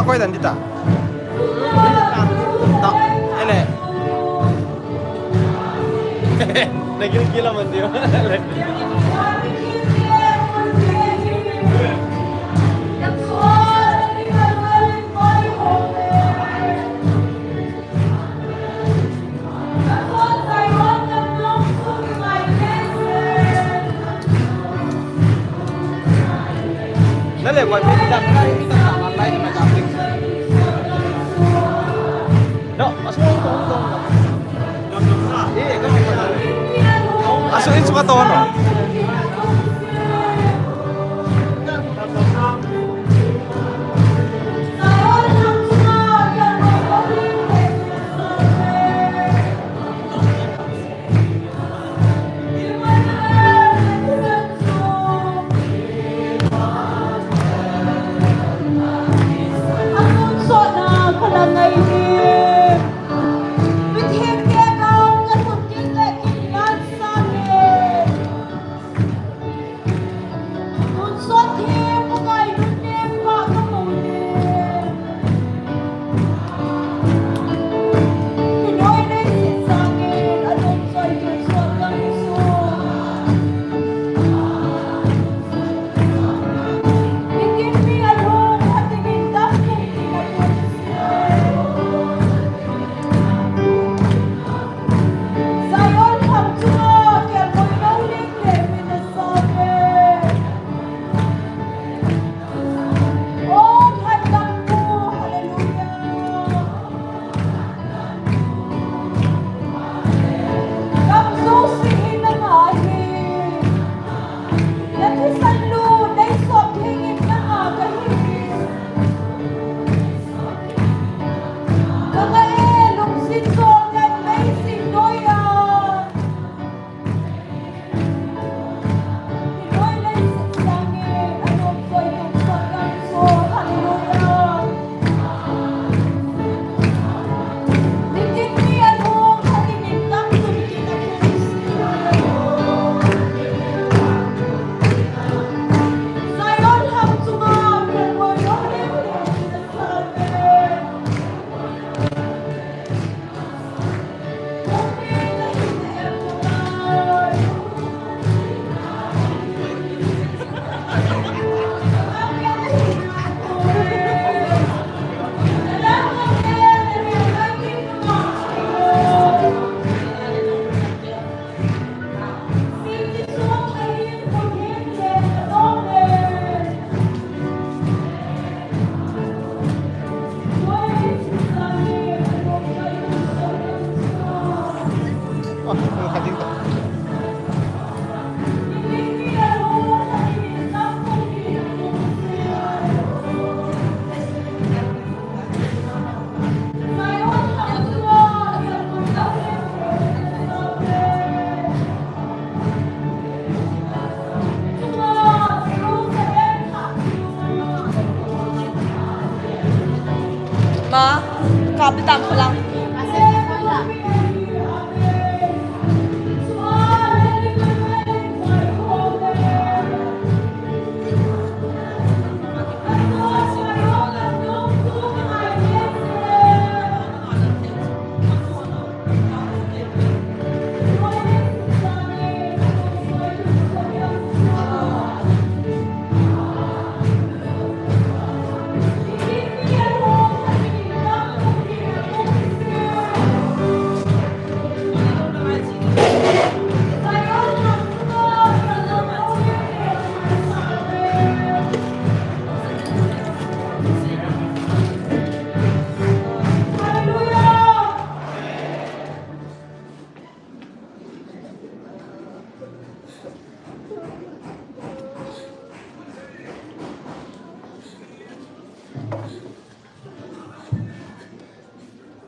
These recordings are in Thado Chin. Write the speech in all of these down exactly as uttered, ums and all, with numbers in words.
Koi dan di ta. Ta. Ele. Nagil kila man di. Aso in suka to no. Ma, kapitan ko lang.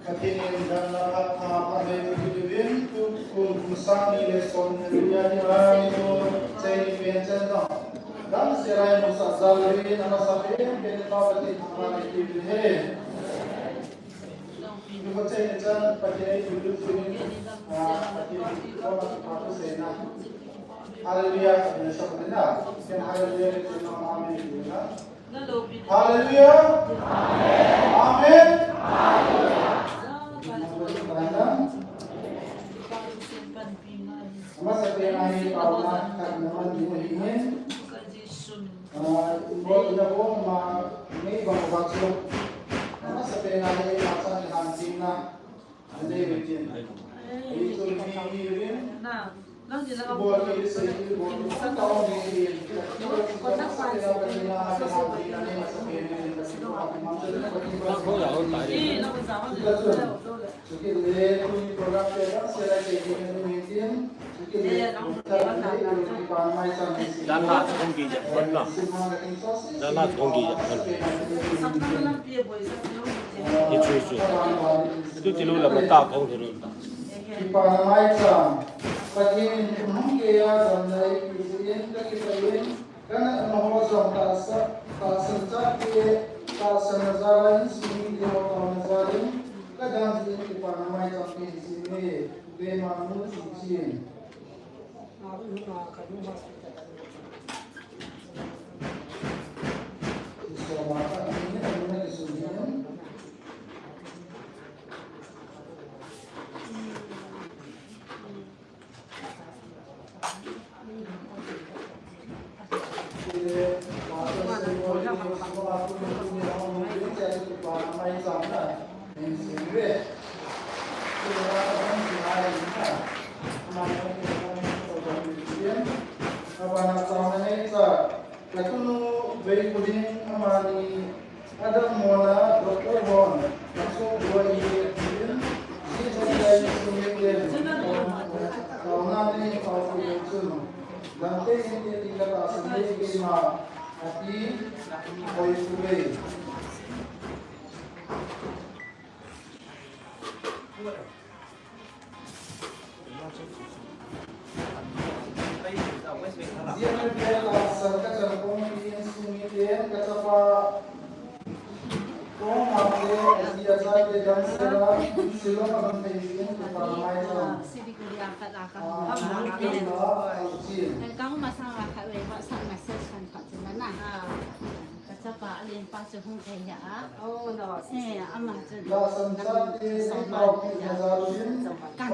Pathen in damna phatthei pha pha nei peh uvin, tu kum kum sang ni le som ni a ni a ni tu chei ni pen chen dong. Damsel a imusah jal uvin, amasa pen pen Pa Pathen thangvah in nei peh uvin ahi. Imu chei ni chan Pathen in imu lut uvin, ah, Pathen in imu lut uvin, Hallelujah, Pathen in sa Pathen na. Ken hallelujah, Pathen na, amen, Pathen na. Hallelujah. Amen. Amasa pena hi taona khat naman ding ahi. Ah, involve na bo ma, ngei bang bang chu. Amasa pena hi masa ni hanjing na. Jana kong ki ja, bon na. Jana kong ki ja, bon. Hichu, hichu. Tu ti lu la ma ta kong ti lu ta. Kipana maicham, Pathen in kum hung keiya damna eipeh jeh in kakipah in, kanatna ho jong tahsa, tahsan chate, tahsanna jal a insung mite ho taona jal in, kadam jeh in kipana maicham kahin sem e, keima nu Chichen. Ka tunu Veikuding amani adammo na doctor hon asoh boi ahi tin, Jesus Christ sumit in, taona nei pau pui chun, lamte in te ti ka tahsan nei keima ati, boi pui. Ka chapa a lenpa chu hung thei a. Oh, no. Eh, ama chu. Kan.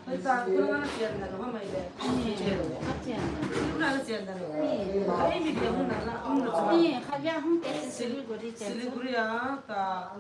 Oi, ta, kung na pian na lo, ha mai le. Ka pian. Kung na pian na lo. Ka ei mi pian na la, kung na chu. Ni, kha bia hung te Siliguri te. Siliguri a, ta.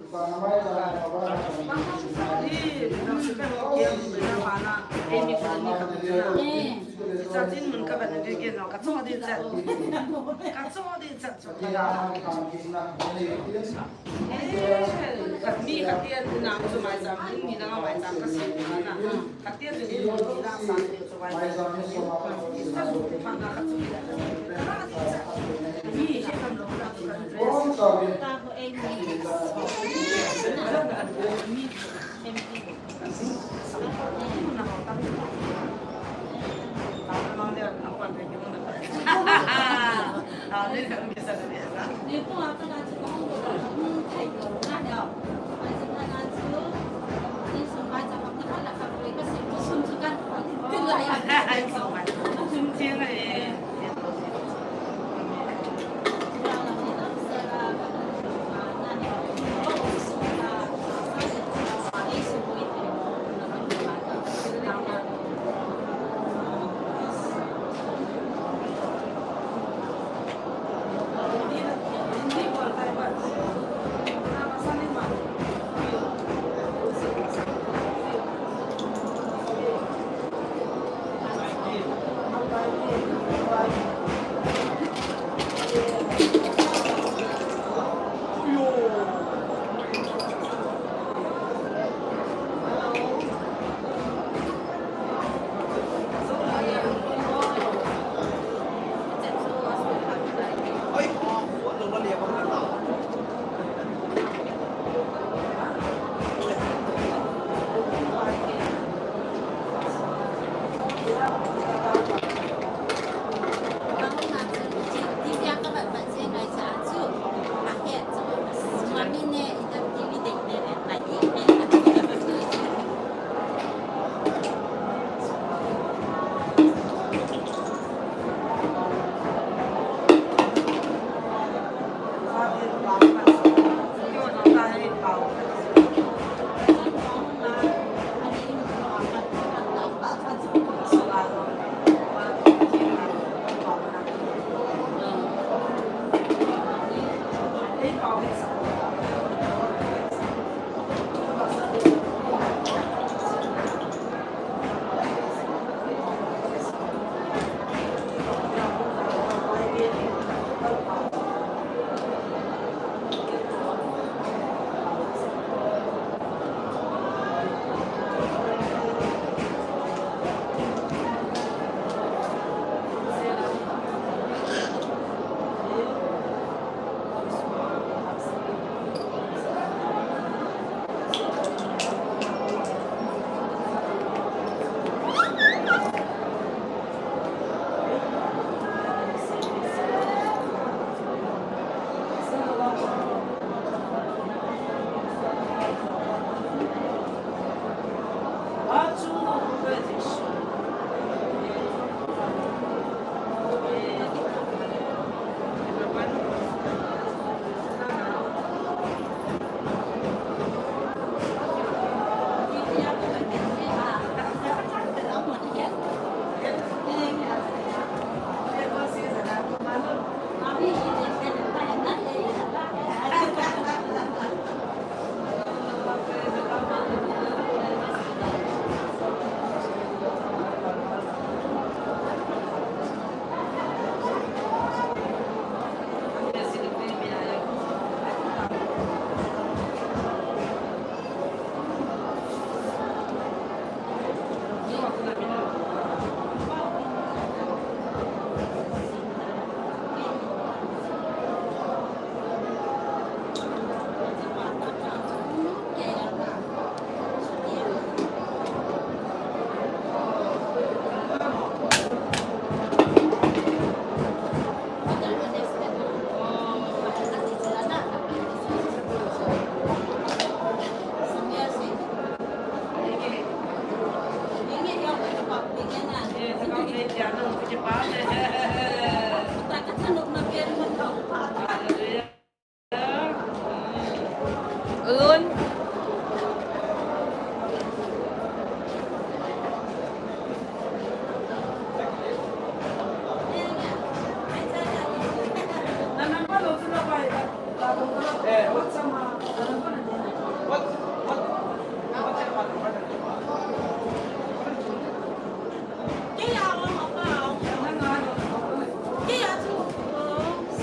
Alone.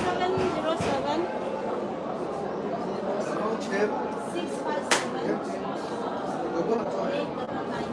Seven zero seven, six five seven, eight double nine.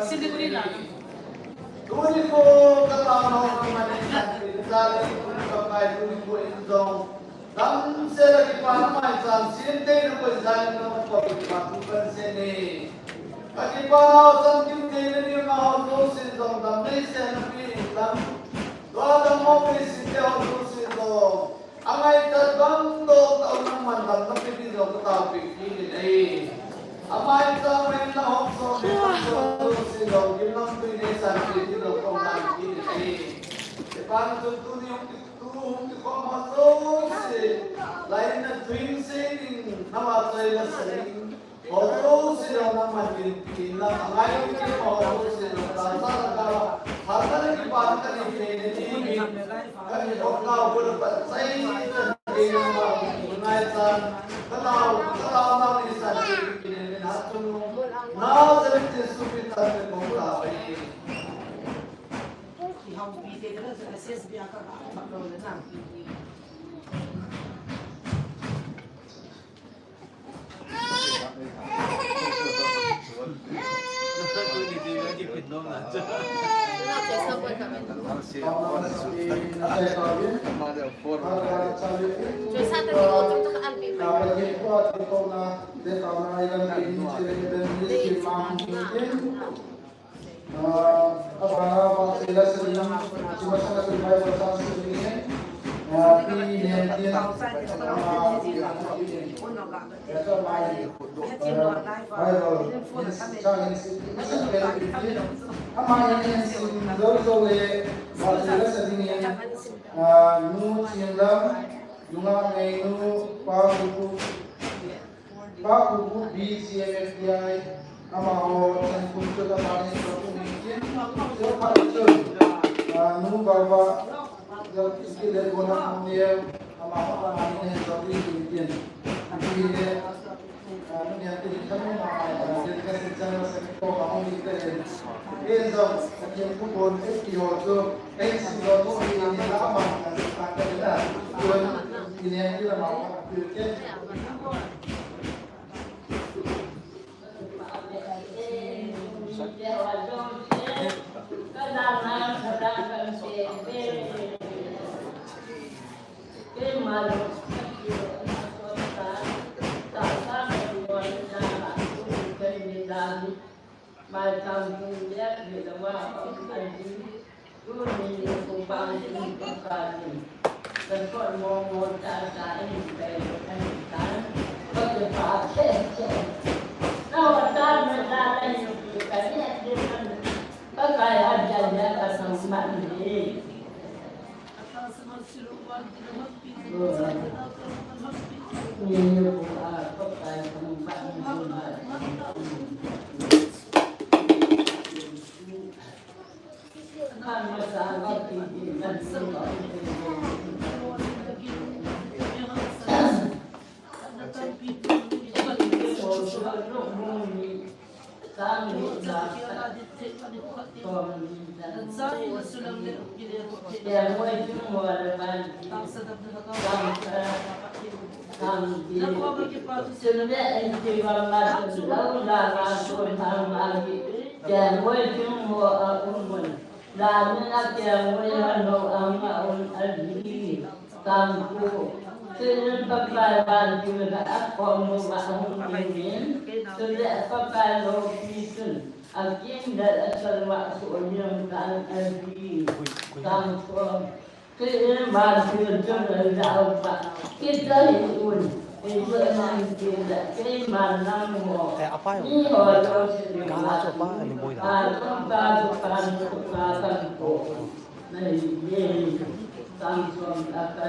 Siliguri lang. Tuni ko ka taona ho ka man in kan pin jal in tuni ka kai tuni ko in jong. Damsel a kipa na maicham siem tei na koi jal in na ko kipa thu kan se ne. Ka kipa na ho cham kim tei na ni ma ho jouse jong dam nei se na pi in dam. Tua dam mo pe si te ho jouse jong. Angai ta dam do ta na man dam na pi pi jong ka ta pi pi ni nei. Amai ta mai na hom so ni so si jong kim lam pi nei san pi pi jong kong lam pi ni nei. Te pan tu tu ni hung ki tu hung ki kong ma so si. Lai na twin se ni na wa sai la sa ni. Ho jouse jong nangman min tin lang, angai u kit ho jouse jong, ta sa la ka, ha ta le kipa na ka ni pe ne ni min, ka ni hok nau ko le pat sai chan ke nangma, ngai chan, ka nau, ka nau nau ni sa ke ki ne min ha chun, na sa le Jesu min ta pe ko la pe. Ki hau pi te na sa S B A ka ka pa lo le na. Ah, abana pa sela sela, chima sanga sila pa sanga sila, ah, pi ne tin, ah, pi ne tin. Yato mai, ah, Bible, in, chang in si, in si pela pi tin. Ama in, in si, zo zo le, pa sela sela ni, ah, nu chin lam, nunga nei nu, pa ku ku. Pa Kuku B C M F D I, amaho, chan kum chu la mani sa kum ni chin, chu pa chu, ah, nu ba ba, la ki le ko na kum ni, amaho la mani ne sa kum ni chin. Ki le, ah, nu ne ki chan na ma, ah, le ka sin chan na sa ko ma hung ni ka le. Ke zo, a ki ku ko ne ki ho chu, ke si lo ko ni ni la ma, ah, ka le na. Ko ni ne ki la ma, ah, ki ke. Mai tam kum liat ni la wa kum an ni. Tuni ni kum bang ni kum ka ni. Kan ko mo mo ta ta ni pe ni kan ta. Ko te pa ke ke. Na wa ta me ta ta ni ku ka ni a ni kan. Ka ka ya ja ya ka sang ma ni. Tangku, Pakai vantil a akom uva ahung dingin, chule Pakai loupi chun, akim le asal uva soh jeng tan ahi. Tangku, Kei vantil chun ajah uva, Kei tahi un, kei chu aman kei le, keiman nangho, miho jouse dinga, atam ta chu kan, ka kan ko. Nei, nei, tang som ta ka.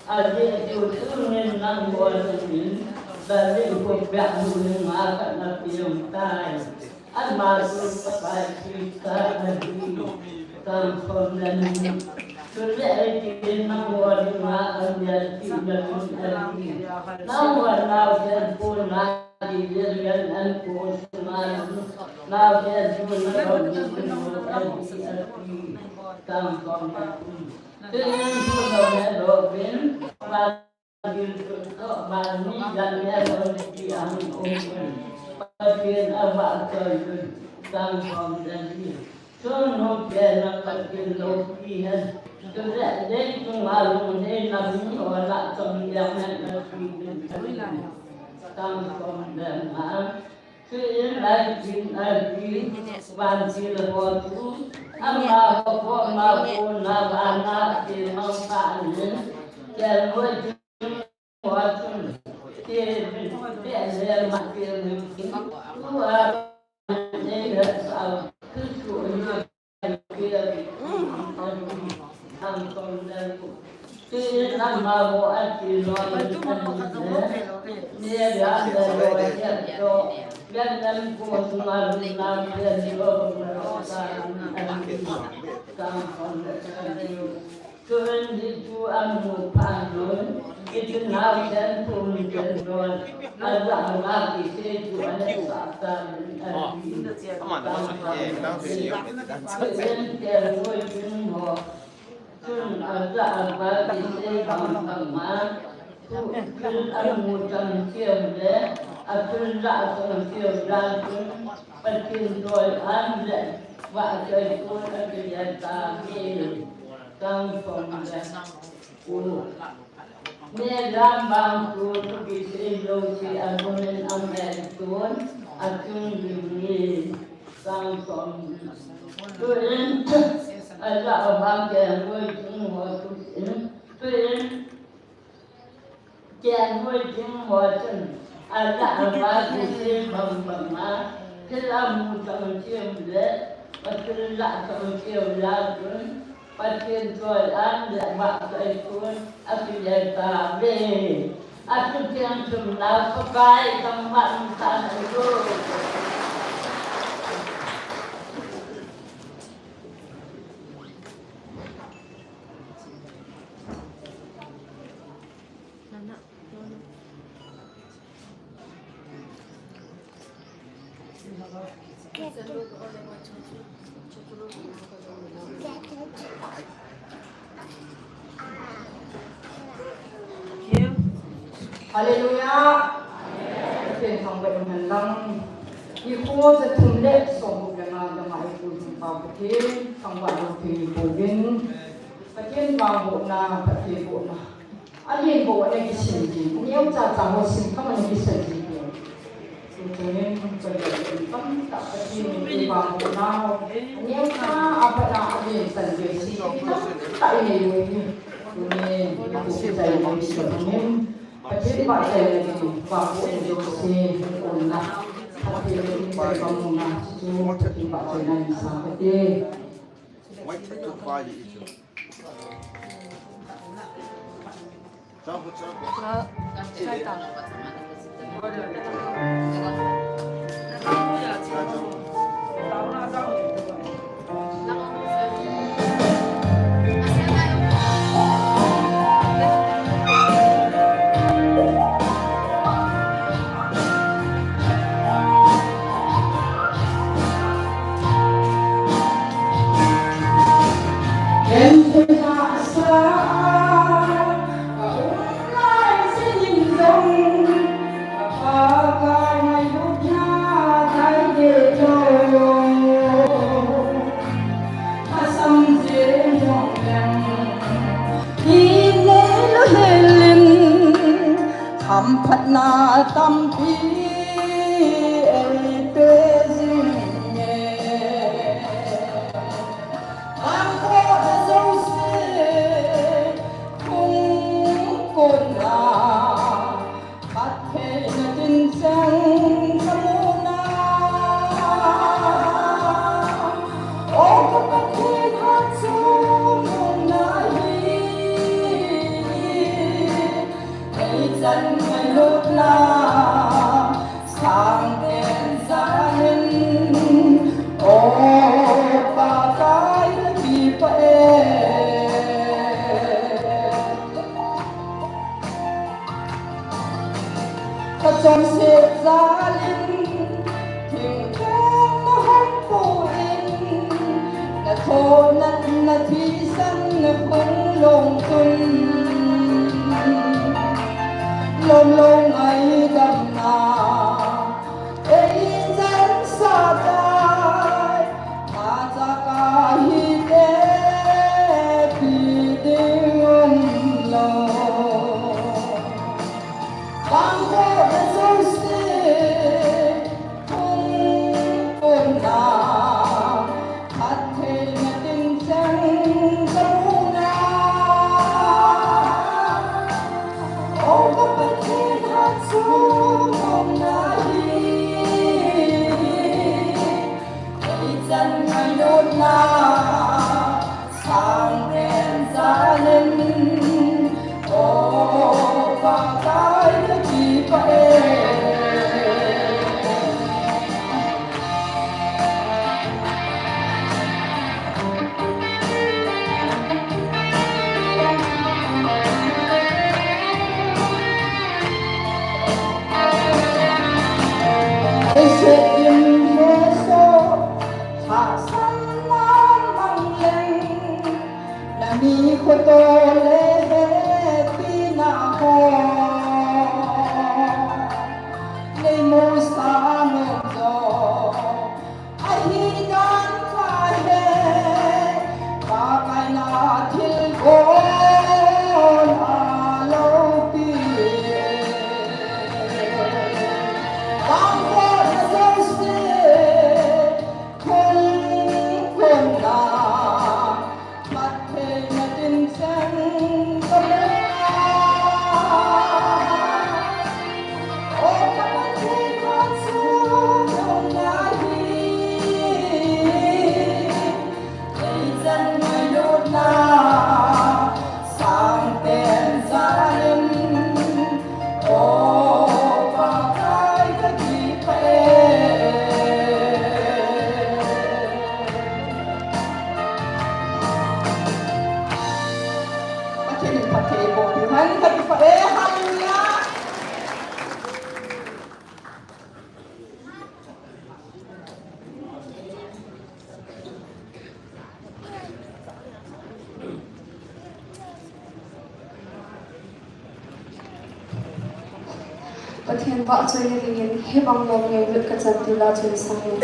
Ajeh chu tunin nangho dingin, Berlin khopi a mun nga ka na piang tai. Ama chu Pakai Christa ahi. Tang som le ni. Chule eiti nangho dinga amial pi na mun ahi. Nangho naosen pu na di len len an ko suma. Naosen pu na ro ni pu no ahi ahi. Tang som le ni. Tunin pu no ne ro bin. Pathen loupi hen. Chule leichunga lungheina miho lah chom jeng hen. Chuin lai tin a ti vantil ho chu amaho koma kona vana kimang pha in, kelngoi tin ho chun, te, te le ma te le tu a ne le sa, tu su ni. Twenty-two amu pha nun, kiti nau ten pum ten don, aja nga kiti tu ane sa ta nun. Oh, come on, what's up? Yeah, bounce in the open, the dance. Ten ten wo tin ho, tun aja aba kiti bang bang ma, tu tun amu chang chiu le, atun la chang chiu dan tun, Pathen doi an le, va chai tun a kiti ta ni. Tang phong le. Meram bang tu tu kisei lou si amun amel tun atung ding ni. Tang phong. Tuin aja abang kelngoi tin ho tu in. Tuin kelngoi tin ho tun aja abang kisei bang bang a. Thil amu chang chiu le, athil la chang chiu la tun. Pathen doi an le vahchoi tun akile tauve. Athu thiang thum na Pakai tangvah in san ahi. Hallelujah. Pathen thangvah in umhen lang. Nikho ja thum le som gup le nga dama eipuiyin pa Pathen thangvah lou thei pouvin. Pathen vangbohna, Pathen bohna. Ahin bou ana kisin ji, neocha cha ho sin kham ana kisin ji. Tuchungin, chule tamtah Pathen in eivangboh nau, neocha a pat a ahin chan ji si tamtah inei u ahi. Tuni, tuchung chai nau tuchungin, Pathen vahchoina ding, vangbohna jouse, umna, Pathen in eipamuna, chu Pathen vahchoina in sa kate. Phatna tampi ei pe jing e. Bang ko da zo se, kung ko na. Phattheina tin chang ka mu na. O ka Pathen, hatchungnung na hi. Ei chan ngailutna sangpen jal in. O Pakai, ka kipah e. Ka chonset jal in, thingkeng na hon pu in, na thohna, na thisan na hung long tun. Lom lom ngaidam na, ei jan sa tai, na cha ka hi te pi ding um lo. Bang ko da zo se, kung ko na, phattheina tin chang ka mu na. O ka Pathen, hatchungnung na hi. Ei chan ngailutna sangpen jal in. O Pakai, ka kipah e. Ei se in he so, thahsan na mang leng, na mi khoto le hepina ho, nei mu sa nom jo. Ahi dan ka he, Pakai na thilgon a loupi. Bang ko da zo se, kung ko na, phattheina tin chang ka mu na. O ka Pathen, hatchungnung na hi. Ei chan ngailutna sangpen jal in. O Pakai, ka kipah e. Pathen in phatthei eiboh peh hen, ka kipah e. Hallelujah. Pathen vahchoina dingin hibang lom ngailut kachan tila chun sang e.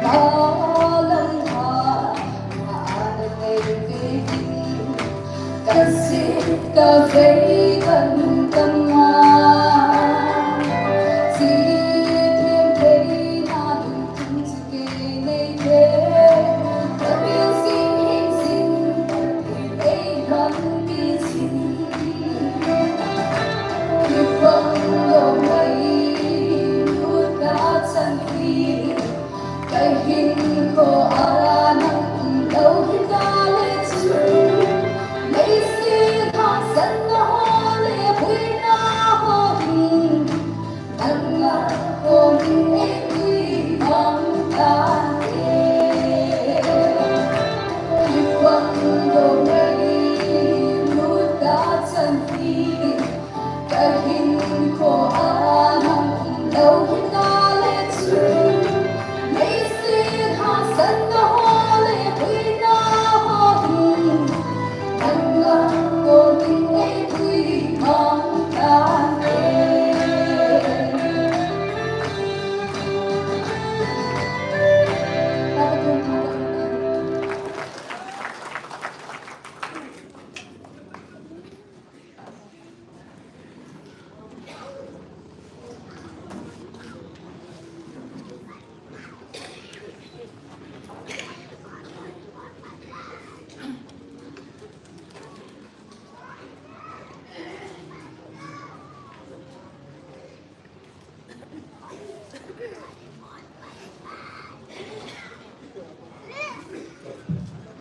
Alam ha, ana nei ve ding. Ka sit ka vei ka nung ka ma. Chi thiam thei na lungthim chi kei nei ve. Ka pian sin hin sin, Pathen ei man pian sin. Kipang lo mai, lut ka chan hi. Ka hinkho a nang um lou hita le chun, leiset hangsan na ho le buina ho hin, nang a kon in ei pui mang tan e. Kipang lo mai, lut ka chan hi. Ka hinkho a nang um lou hita le chun, leiset hangsan na ho le buina ho hin, nang a kon in ei pui mang tan e.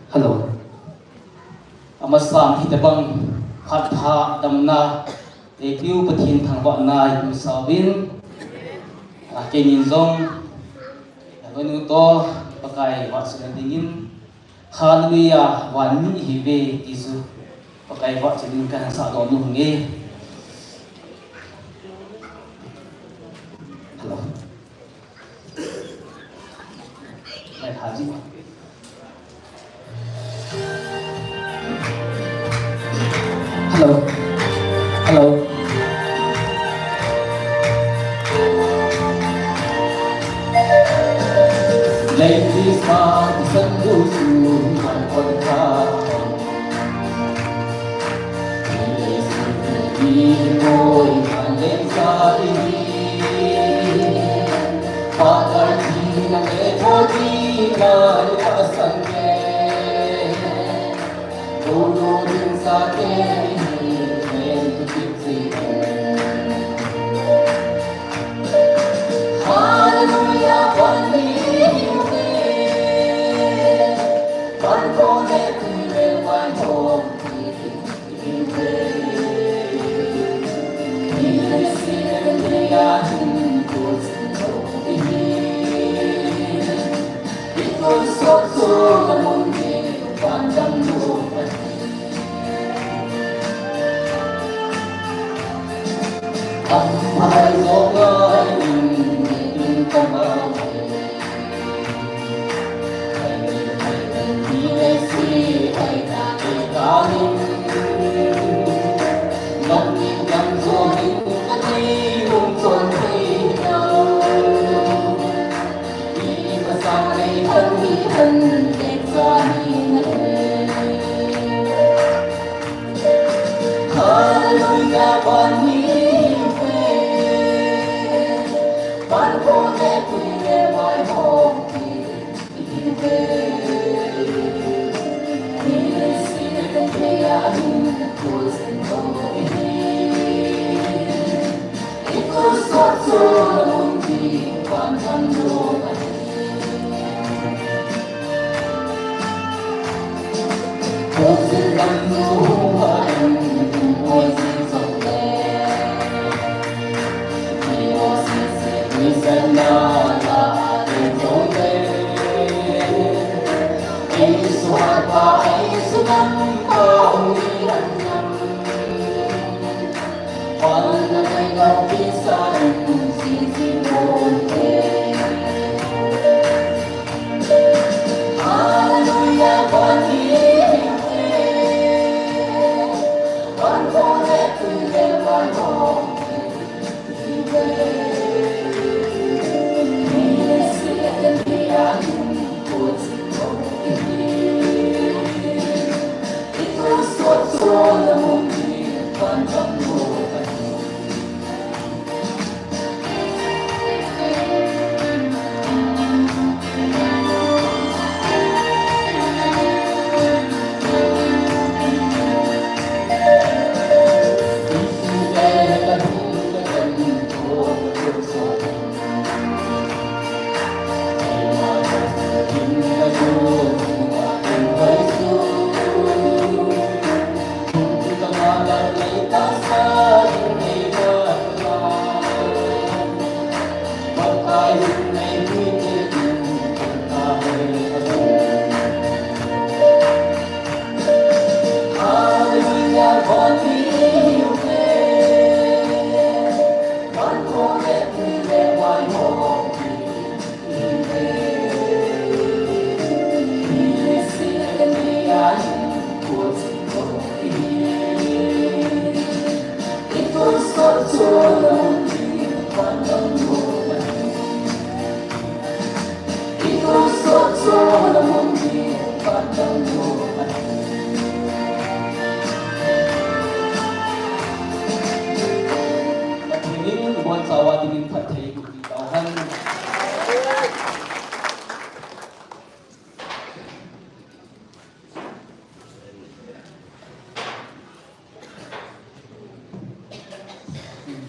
Hello. Amasan hitabang phat pha damna, eipiu Pathen thangvahna i um sauvin. A, keinin jong, a, vanu to, Pakai vahchoi dingin, Hallelujah, van mi ihiuve, ti chu Pakai vahchoi dingin kahin sahdoh nom e. Hello. Hello. Hello. Ladies, party, sun goes to my podcast. Hallelujah,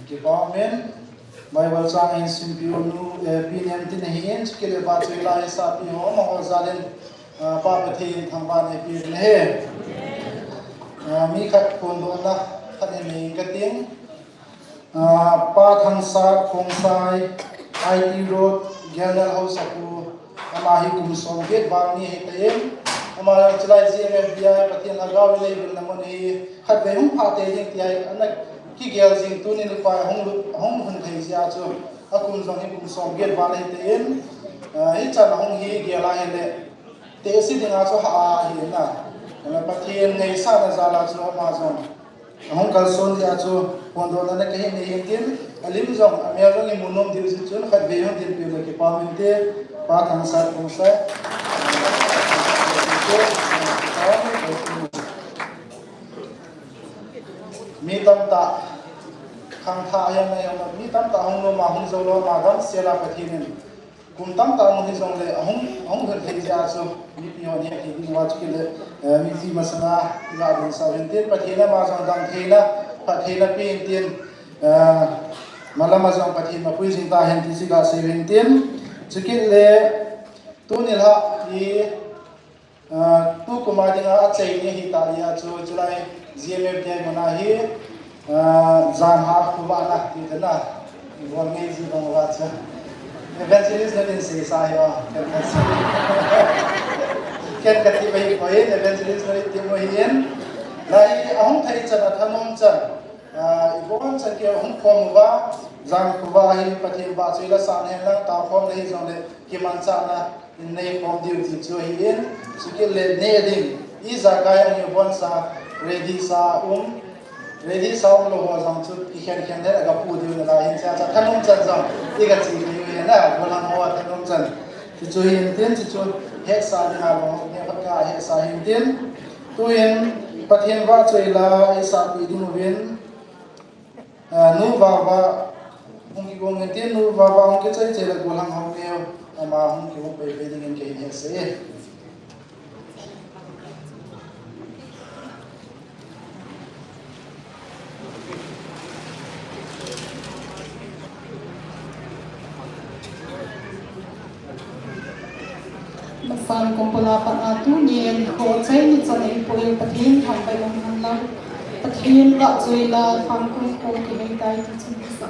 Kipah umin, Bible chang hin simpiu nu, eh, Pi Nemtin ahin, chukit le vahchoi la isapi ho, amaho jal in, ah, Pa Pathen thangvahna eipeh ding ahi. Ah, mi khat phondohna khat hin nei inge kating. Ah, Pa Thangsat Khongsai, I T Road, General Haosapu, ama hi kum som get val ni ahitan, ama chulai G M F D I Pathen lhagao in eivilna mun hi khatvei hung phah tei ding tia ana kigel jing, tuni nikho a hung lut, hung lhun thei jeh a chu akum jong hi kum som get val ahitan, ah, hichan ahung hi gel ahile, tehse dinga chu hah ahi na. Pathen ngaisahna jal a chu ama jong ahung kalson jeh a chu phondohna kahin nei hintin, alim jong amel jong imu nom diu jeh chun khatvei hung dinpeh le kipah umin te, Pa Thangsat Khongsai. Mi tamtah khangthah a hin, mi tamtah hung nom a hung jou lou, ama gamsel a Pathen in kum tamtah hung hi jongle, ahung, ahung lhun thei jeh a chu mipi hon hethei ding uva chukit le, eh, mipi masanga iga donsah u hintin, Pathen in ama jong dam theina, phat theina pe intin, eh, malam a jong Pathen mapui jing tahen ti chu iga sei u hintin, chukit le tuni lha hi, ah, tukum a dinga achaini ahi tah jeh a chu, chulai G M F D I mun a hi, ah, jan a khovahna ti dena, ibol ngei ji bang uva chu. Evangelist nu din seisa hi o, ken kati. Ken kati bai poi, Evangelist nu iti mu hin. Lai ahung thei chan, athanom chan, ah, ibon chan keu hung khom uva, jan khovah hi Pathen vahchoi la san hen lang, taokhomna hijongle kimanchahna in nei khom diu ti chu ahin, chukit le neh ding, ijakai a hung hi, bonsa, ready sa um, ready sa umlou ho jong chu kikhen khen le aga pu diu nalai hin, cha cha thanom chan jong iga che thei u ahi na, gollhang ho thanom chan. Ti chu hintin, ti chu hetsa dinga lou, neh khat ka hetsa hintin. Tuin Pathen vahchoi la eisahpi ding uvin, ah, Nu Vava hung kigong intin, Nu Vava hung kichai chai le gollhang Haoneo, ama hung kigong pei pei dingin kahin hetsah e. Masan kum bula pat a tunin, kho chaini chan in Pu Pathen thangvah in um hen lang. Pathen vahchoi la thangkum kho kihei tai ti chun kasa.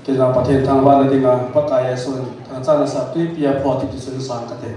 Keilang Pathen thangvahna dinga Pakai Jesun thangchan asap tuipi a phoh ti ti sun sang kate.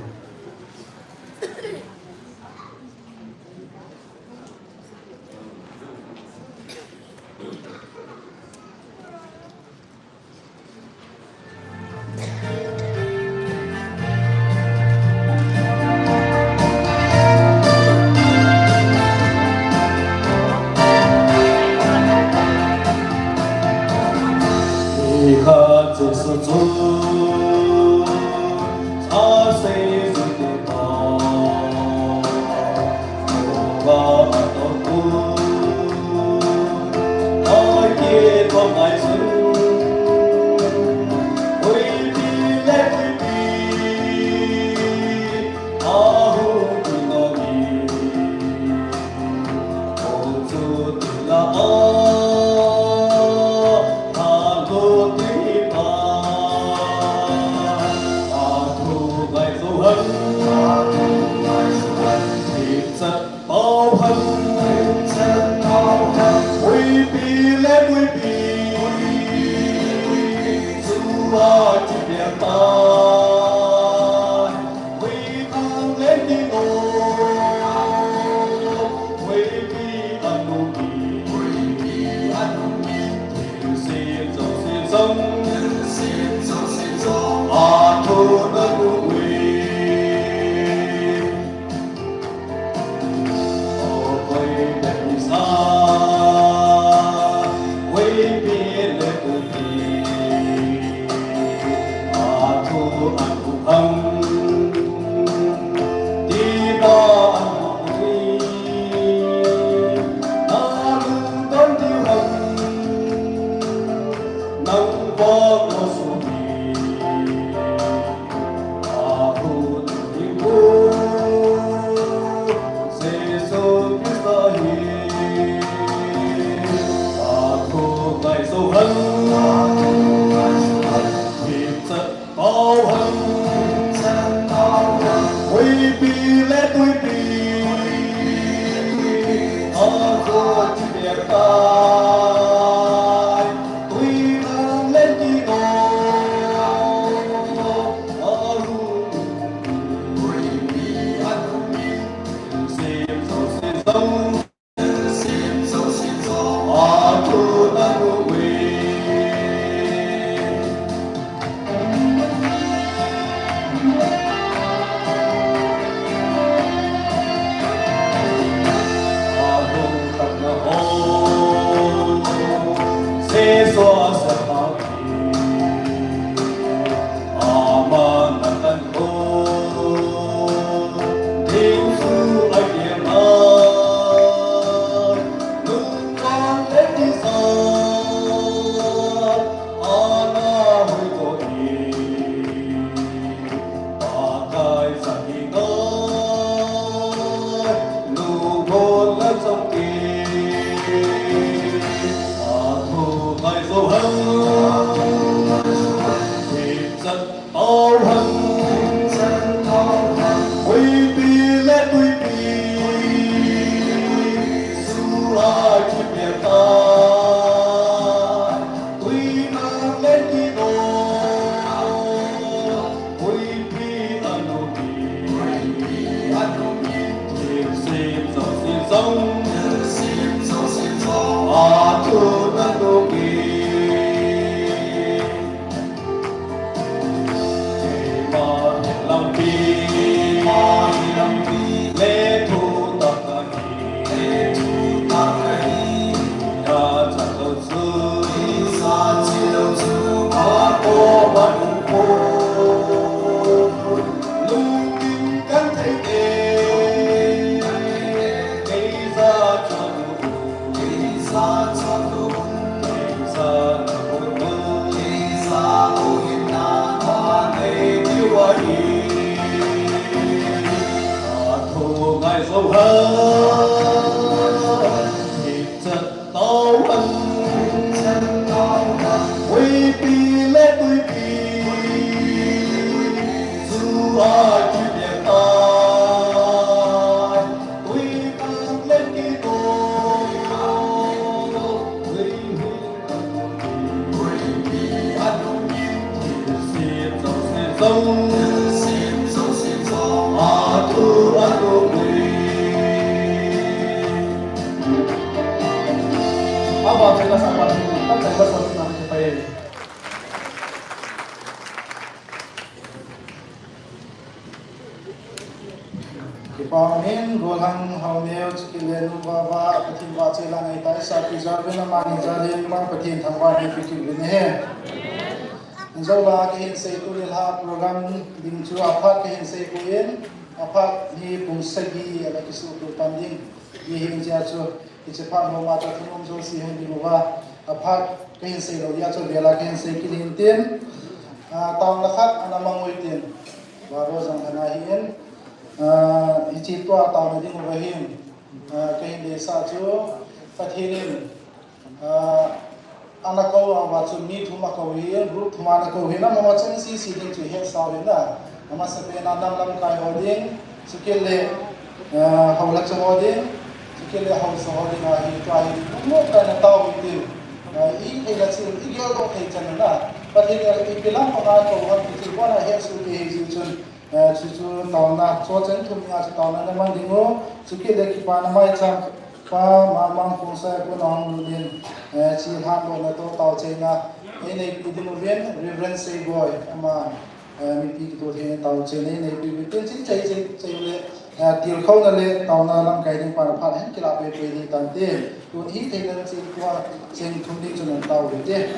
Kipa umin, golhang haoneo, chukit le nu vava, Pathen vahchoi la ngaitah sa pi jal uvin, amani jal in, Pathen thangvah in eipeh kit uvin ahi. Injo la kahin sei tu le la program ding chu aphat kahin sei poi, aphat hi pung sagi a la kisuh tu tan ding. Hiche phat ho ma chu thunom jouse hung ding uva, aphat kahin sei lou jeh chun vela kahin sei kit in tin, ah, taona khat ana mang uvin tin, baro jong ana hin, ah, hiche tua taona ding uva hin, ah, kahin deisah chu Pathen in, ah, ana kou uva chu mi thum akou hi, group thum ana kou hi, amaho cheng sese ding chu hetsah uvin na. Amasapen a nam lamkai ho ding, chukit le, ah, hou la cha ho ding, chukit le haosa ho ding ahi, tua hi, mo ka na tao uvin tin. Ah, i thei la chu, i geldoh thei chan na. Pathen in ipi lam panga kou ham ti chu, kona hetsoh kei hi jeh chun. Eh, chuchu taona, chu cheng thum nia chu taona na mang ding u, chukit le kipana maicham, Pa Mamang Khongsai a kona hung lut in, eh, chilhah louna toh taochaina, einei pi ding uvin, Reverend Seiboi, ama, eh, mipi kitoh thei in taochaina, einei pi uvin, tin ching chai chai chai le, eh, tilkhouna le, taona lamkai ding pan aphat hin kilah pei pei ding tante. Tun hithei le ching tua, cheng thum ding chun an tao uvin te.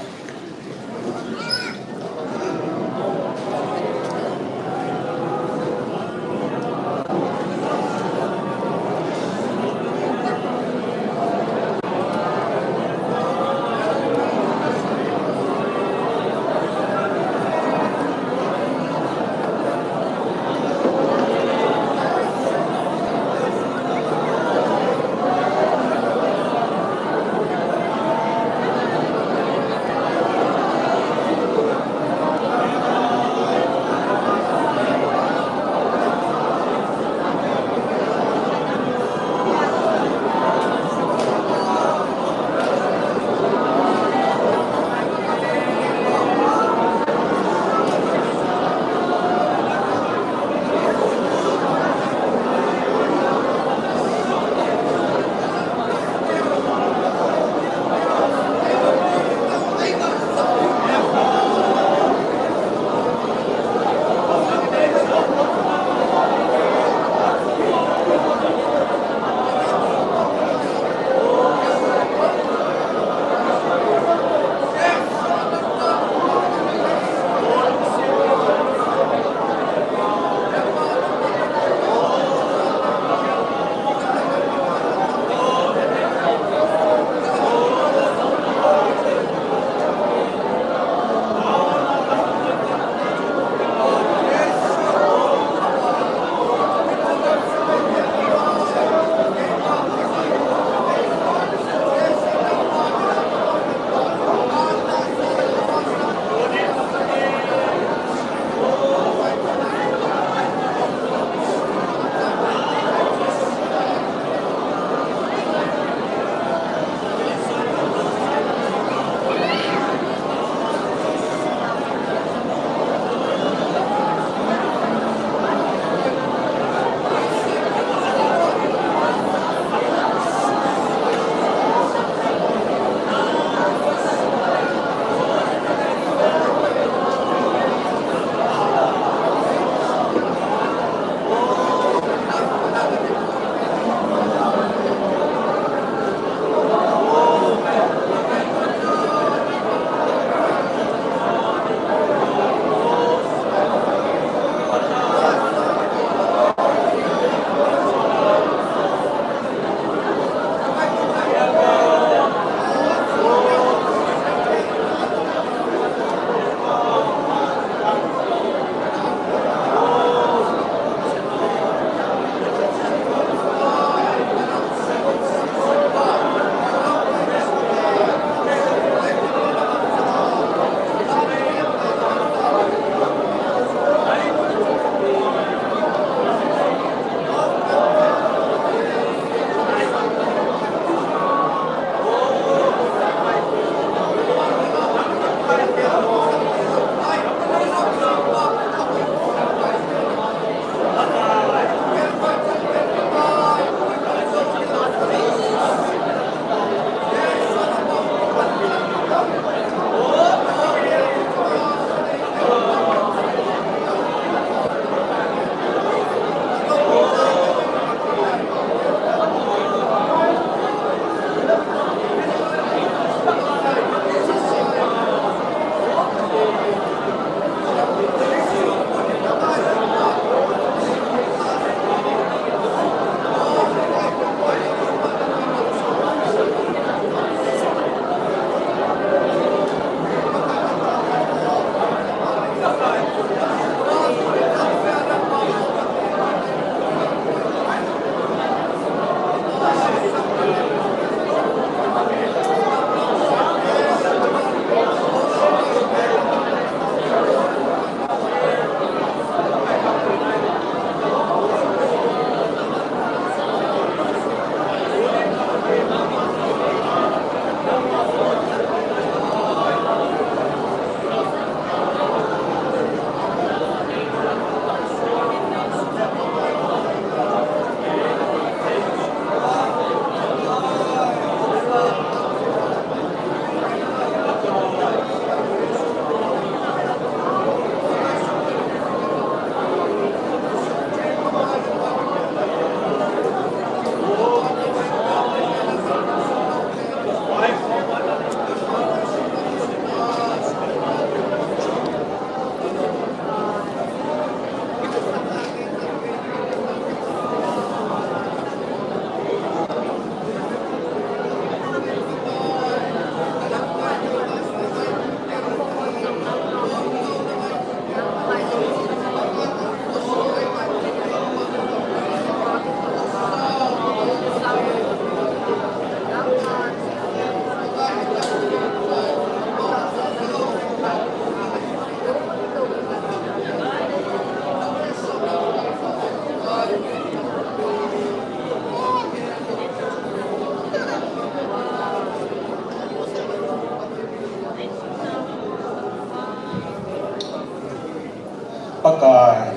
Pakai,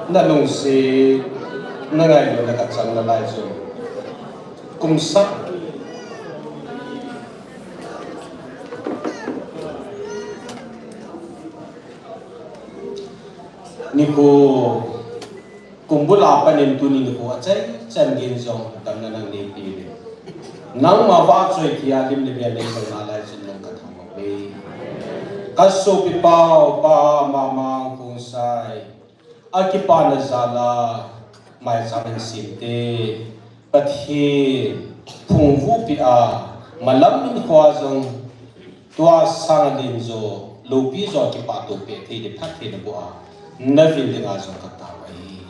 na lungset, na ngailutna ka chang nalai chu. Kum sagi nikho, kum bul a pat in tuni nikho achai chan geiyin jong damna nang neipe uvin. Nangma vahchoi thei a lim le mel nei sah nalai chun nang ka thangvah uve. Ka sopipa upa Mamang Khongsai, akipana jal a maicham in simte, Pathen phung vupi a malam in kho a jong tua sang a len jo, loupi jo kipah to peh thei ding phatthei naboh a, navil dinga jong ka tao ahi.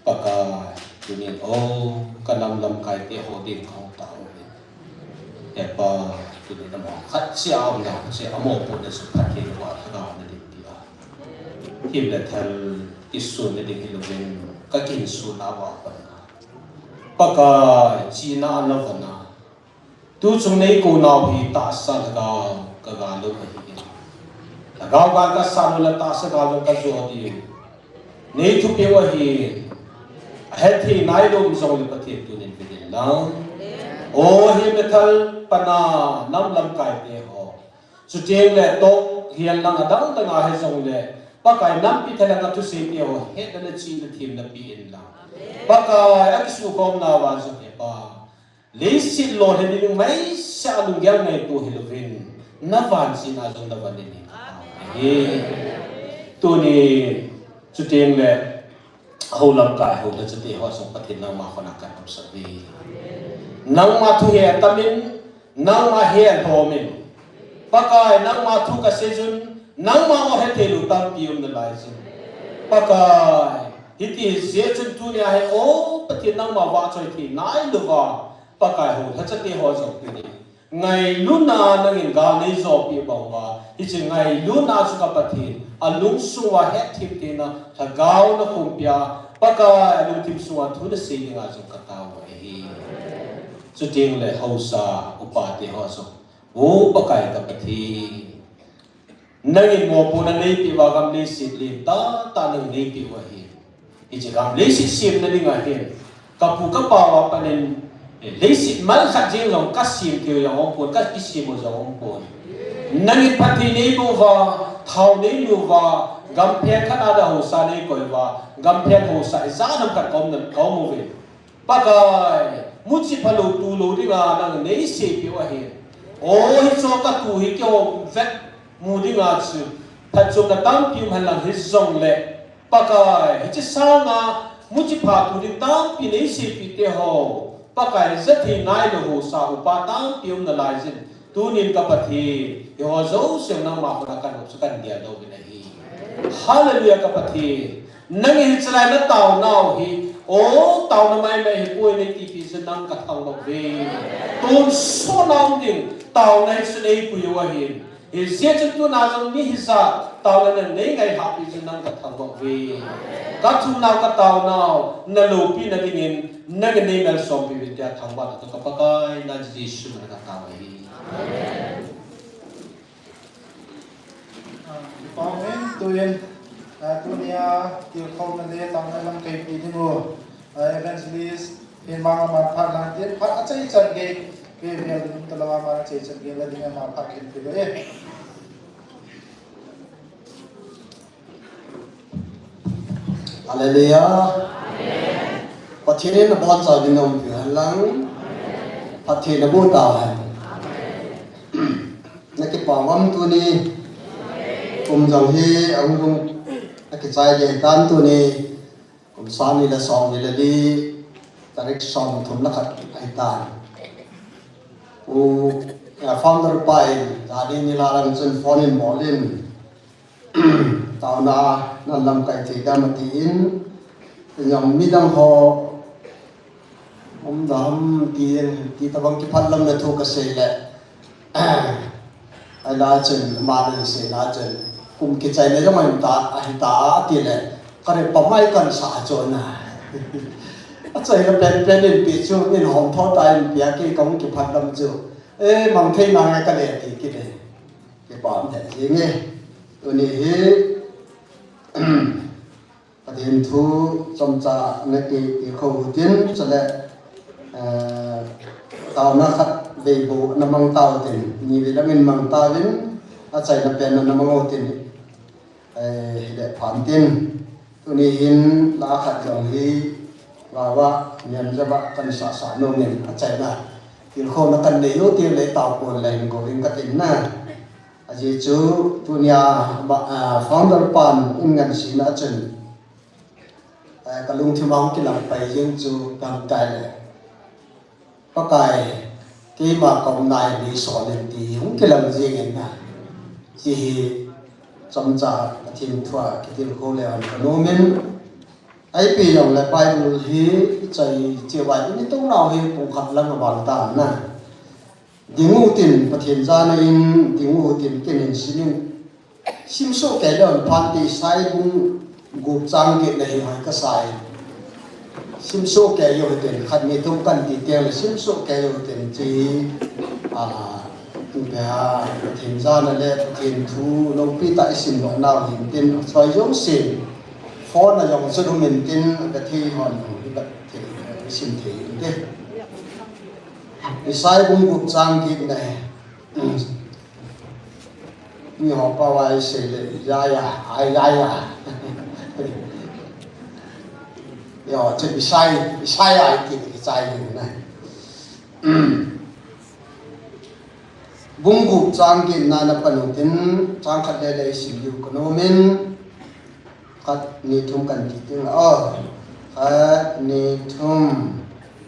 Pakai, tunin o, ka nam lamkai te ho ding ka hung tao uve. He Pa, tunin amaho khat seh a um dan, khat seh a mopohna chu phatthei naboh a lhagao nadinpi a, himle thal kisun nading hilouvin, ka kihinsun a vah pan a, Pakai, chihna a navon a, tuchung nei kou nau hi tahsa lhagao ka ga lou ahi. Lhagao gal ka sah lou le tahsa gal jong ka jo diu. Nei thupeh u ahi. Ahet thei nailou um jongle Pathen tunin ve in lang. O, himle thal pan a nam lamkai te ho, chuteng le toh hihen lang adang dang a hijongle, Pakai, nampi thalang a thusei te ho hetna le chihna themna pe in lang. Pakai, akisukhom nauva jong he Pa, leiset lolhin ding maisa a lunggel ngaito hilouvin, na vansiatna jong na van dingin ka tao ahi. Tuni, chuteng le, hou lamkai, hou lhacha te ho jong Pathen nangma khut a ka nopsah uve. Nangma thu he tamin, nangma he lhomin. Pakai, nangma thu ka sei jun, nangma o hethei lou tampi um nalai jin. Pakai, hiti jeh chun tunia hi, o Pathen nangma vahchoi thei nailouva, Pakai, hou lhacha te ho jong tuni ngailutna nangin gal nei jopeh bang uva, hiche ngailutna chu ka Pathen, alungsung uva hetthemtheina lhagao na khum peh a, Pakai, alungthim sunga thu nasei dinga jong ka tao u ahi. Chuteng le haosa upa te ho jong, o Pakai ka Pathen, nangin mopohna neipeh uva gam leiset len tahtah nangin neipeh u ahi. Hiche gam leiset semna dinga hin, ka pu ka pa uva pat in, eh, leiset mal khat jeng jong ka sem thei u jong um pon, ka kisem u jong um pon. Nangin phatthei neiboh uva, thao neinu uva, gam phen khat a ding haosa neikoi uva, gam phen haosa ijat ham khat ka um na, ka um uve. Pakai, muchi phalou tulou dinga nangin neiseipeh u ahi. O, hiche ka tu hi kihou vet mu dinga chu phatchomna tampi um henlang hijongle, Pakai, hiche sanga muchi pha tu ding tampi neiseipeh te ho, Pakai, jathei nailou haosa upa tampi um nalai jin. Tunin ka Pathen, hiho jouse nangma khut a ka nopsah, ka geldoh uvin ahi. Hallelujah, ka Pathen. Nangin hiche lai na taonau hi, o, taona maimai hipoi nei tipeh jeh in nang ka thangvah uve. Tonsot a um ding taona hi chu neipui u ahin. Hijeh chun tuna jong mi hijat taona nang neingaikhah peh jeh in nang ka thangvah uve. Ka thumnau ka taonau na loupina dingin nangin neimalsom peh uvin tia thangvahna toh ka Pakai, na Jesu min a ka tao ahi. Amen. Ah, kipah umin, tuin, ah, tunia tilkhouna le taona lamkaipi ding u, ah, Evangelist Hinmang aman phat lang tin, phat achai chan gei, ve vel ding talou aman achai chan gei la ding aman phat khen peh u e. Hallelujah. Pathen in nabonchauvin naum peh hen lang. Pathen naboh tauhen. Nakipah uvam tuni. Kum jong hi ahung lhung, nakichai gei tan tuni. Kum sang ni le som ni le li, tarik som thum le khat ahitan. U, eh, founder pa in, jani nilhah lang chun phone in bol in. Taona, na lamkai thei dam atin, jong midang ho, um dam tin, ti tabang kiphatlomna thu kasei le. Ahila chun, aman aseina chun, kum kichaina jong ahita, ahita ati le, ka reply mai kahin sa chu na. Achaina pen pen in pi chu, in hom tho ta in pi a kei kahung kiphatlam chu. E, mang thei nange kale ti kit e. Kipah um thei jing e. Tuni hi, Pathen thu chomcha na kitilkhou utin, chule, eh, taona khat vei bou na mang tautin, ni vei lamin mang tauvin, achaina pen na mang utin, eh, hile phan tin. Tuni hin la khat jong hi, vawa, niam jaba kan sasa nomin, achaina tilkhouna kan nei u ti le tao kon le hin go in katin na. Ajeh chu tunia, ah, founder pan in ngansena chun, eh, kalungthim a hung kilang pai jeng chu gam tai le. Pakai, keima kaumna hi nei sol in ti hung kilang jeng in na. Hiche hi chomcha Pathen thu a kitilkhou le hon kanomin. Ipi jong le Bible hi chai cheuva i tou nau hi pung khat lang a bang tan na. Ding utin Pathen jana in, ding utin ken in simin. Simsoh kei leu phan ti Isai bung gup chang get na hi hoi kasai. Simsoh kei u hitin khat ni thum kan ti teng le simsoh kei u hitin chi, a, tu pe ha, Pathen jana le Pathen thu loupi tah i sim lou nau hin tin choi jong sim. Phone a jong chu dum in tin ka thei hon, ka thei, i sim thei in te. Isai bung gup chang get na hi. Mi ho pa vai sei le, ya ya, ai ya ya. Yo, che Isai, Isai ai ti ki chai ni na. Bung gup chang get na na pan utin, chang khat le le sim diu kanomin, khat ni thum kan ti teng, oh, khat ni thum,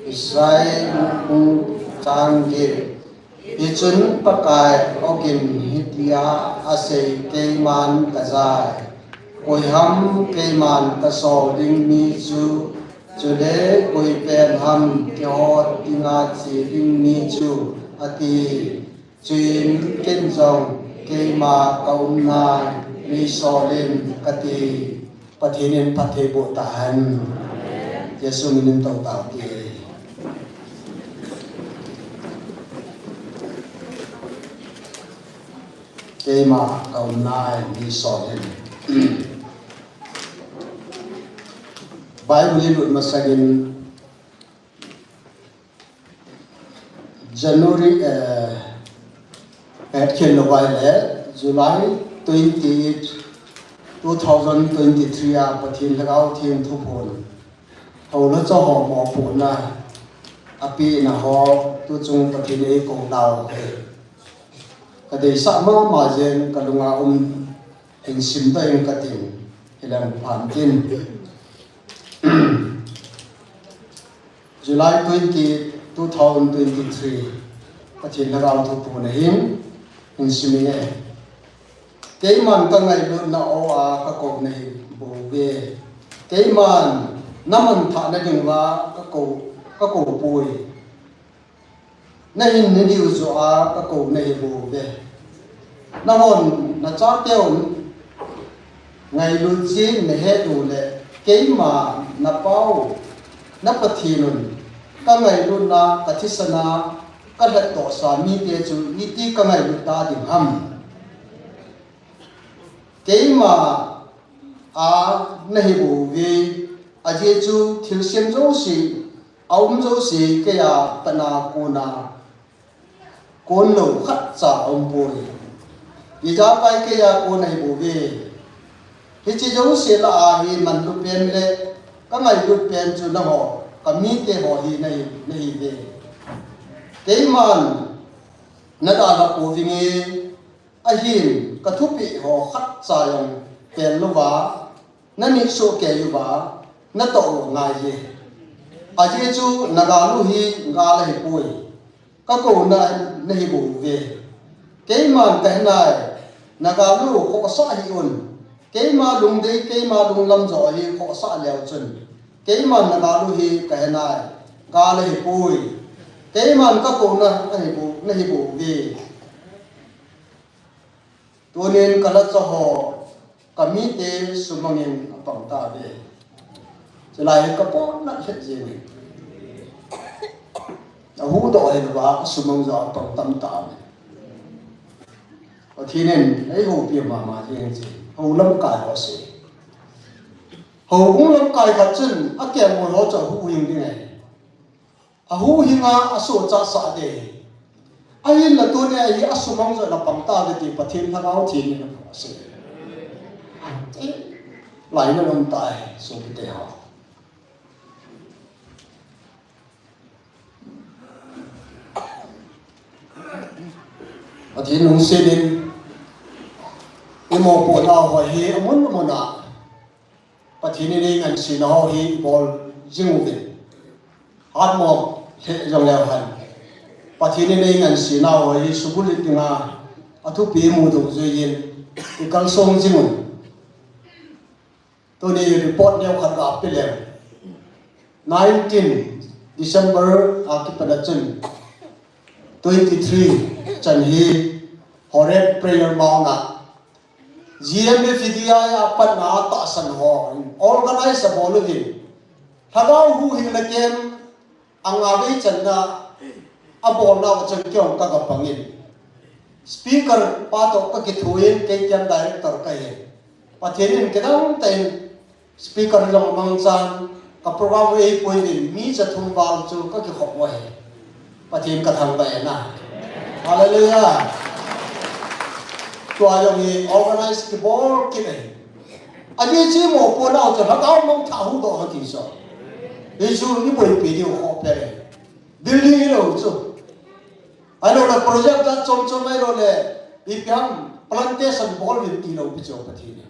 Isai bung chang get. Hichun Pakai ogin hitia asei, keiman kajai, koiham keiman kasol ding mi chu, chule koi pen ham kihot dinga che ding mi chu, ati. Chuin ken jong keima kaumna nei sol in kati. Pathen in phatthei boh tahen. Jesu min in tou tau te. Keima kaumna nei sol in. Bible i lut masangin January, eh, eh, khen lo vai le July twenty-eight, two thousand twenty-three a Pathen Lhagao Theng thuphon. Hou la cha ho mo pona. Api na ho tu chung Pathen ei ko nau he. Ka deisah mama jeng ka lunga um hin sim ta in ka tin. Hilang phan tin. July twenty, two thousand twenty-three, Pathen Lhagao thuphon ahin, hin sim inge. Keiman ka ngailutna o a ka kou nahi bouve. Keiman na manthahna dinga ka kou, ka kou poi. Na hin na diu joh a ka kou nahi bouve. Nahon na chateu ngailut jin na het u le, keima na pau, na Pathen un, ka ngailutna, ka thisan a, ka lhatdoh sa mite chu iti ka ngailut ta ding ham. Keima a nahi bouve, ajeh chu thilsem jouse, aum jouse keiya pat a kona, kon lou khat cha aum poi. Ijakai keiya kon ahi bouve. Hiche jouse lah a hi manlu pen le ka ngailut pen chu nangho, ka mite ho hi nahi, nahiuve. Keiman na dalha pouvinge, ahin ka thupeh ho khat cha jong pel louva, na nit soh kei uva, na toh u angai e. Ajeh chu na gal u hi gal ahi poi. Ka kouna nahi bouve. Keiman kahe nai, na gal u khohsah hih un. Keima lungdei, keima lunglam joh hi khohsah leu chun, keiman na gal u hi kahe nai, gal ahi poi. Keiman ka kouna nahi bou, nahi bouve. Tunin ka la cha ho, ka mite sumangin apang tauve. Chulai hi ka pon nat lheh jeng e. Ahuhdoh hi louva, sumang joh apang tam tauve. Pathen in eihoupi mama jeng e. Hou lamkai ho se. Houbung lamkai khat chun akelngoi ho chu ahuhhing ding ahi. Ahuhhing a, asuhchatsah ding ahi. Ahinla tunia hi asumang joh in apang tauve ti Pathen Lhagao Theng in asei. Lainat um tah ahi, sopite ho. Pathen lungset in, imopohnau ho hi amun amun a Pathen in eingansena ho hi ibol jing uvin. Hatmo lheh jongleu hen, Pathen in eingansenau ho hi sugulit dinga athupi imu dungjuiyin ikalsong jing un. Tuni report neokhat ga pe leng. Nineteen December a kipat a chun twenty-three chan hi Horeb Prayer Mount a G M F D I a patna a tahsan ho in organize abol uvin, Lhagao huhhingna camp anga vei channa abolnau chun keijong kagapangin, speaker pa toh kakithoin, kei camp director kahin, Pathen in kidang tah in speaker jong amangchan, ka program eipuiyin mi jathum val chu kakikhop u ahi. Pathen kathangvah e na. Hallelujah. Tua jong hi organize kibol kit ahi. Ajeh chu imopohnau chu Lhagao mangthah huhdoh hiti chu, hichu iboipi diu khoh pen ahi. Building hilou chu, ahiloule project jat chom chom, ahiloule ipi ham plantation bol uvin tilou pi chu Pathen in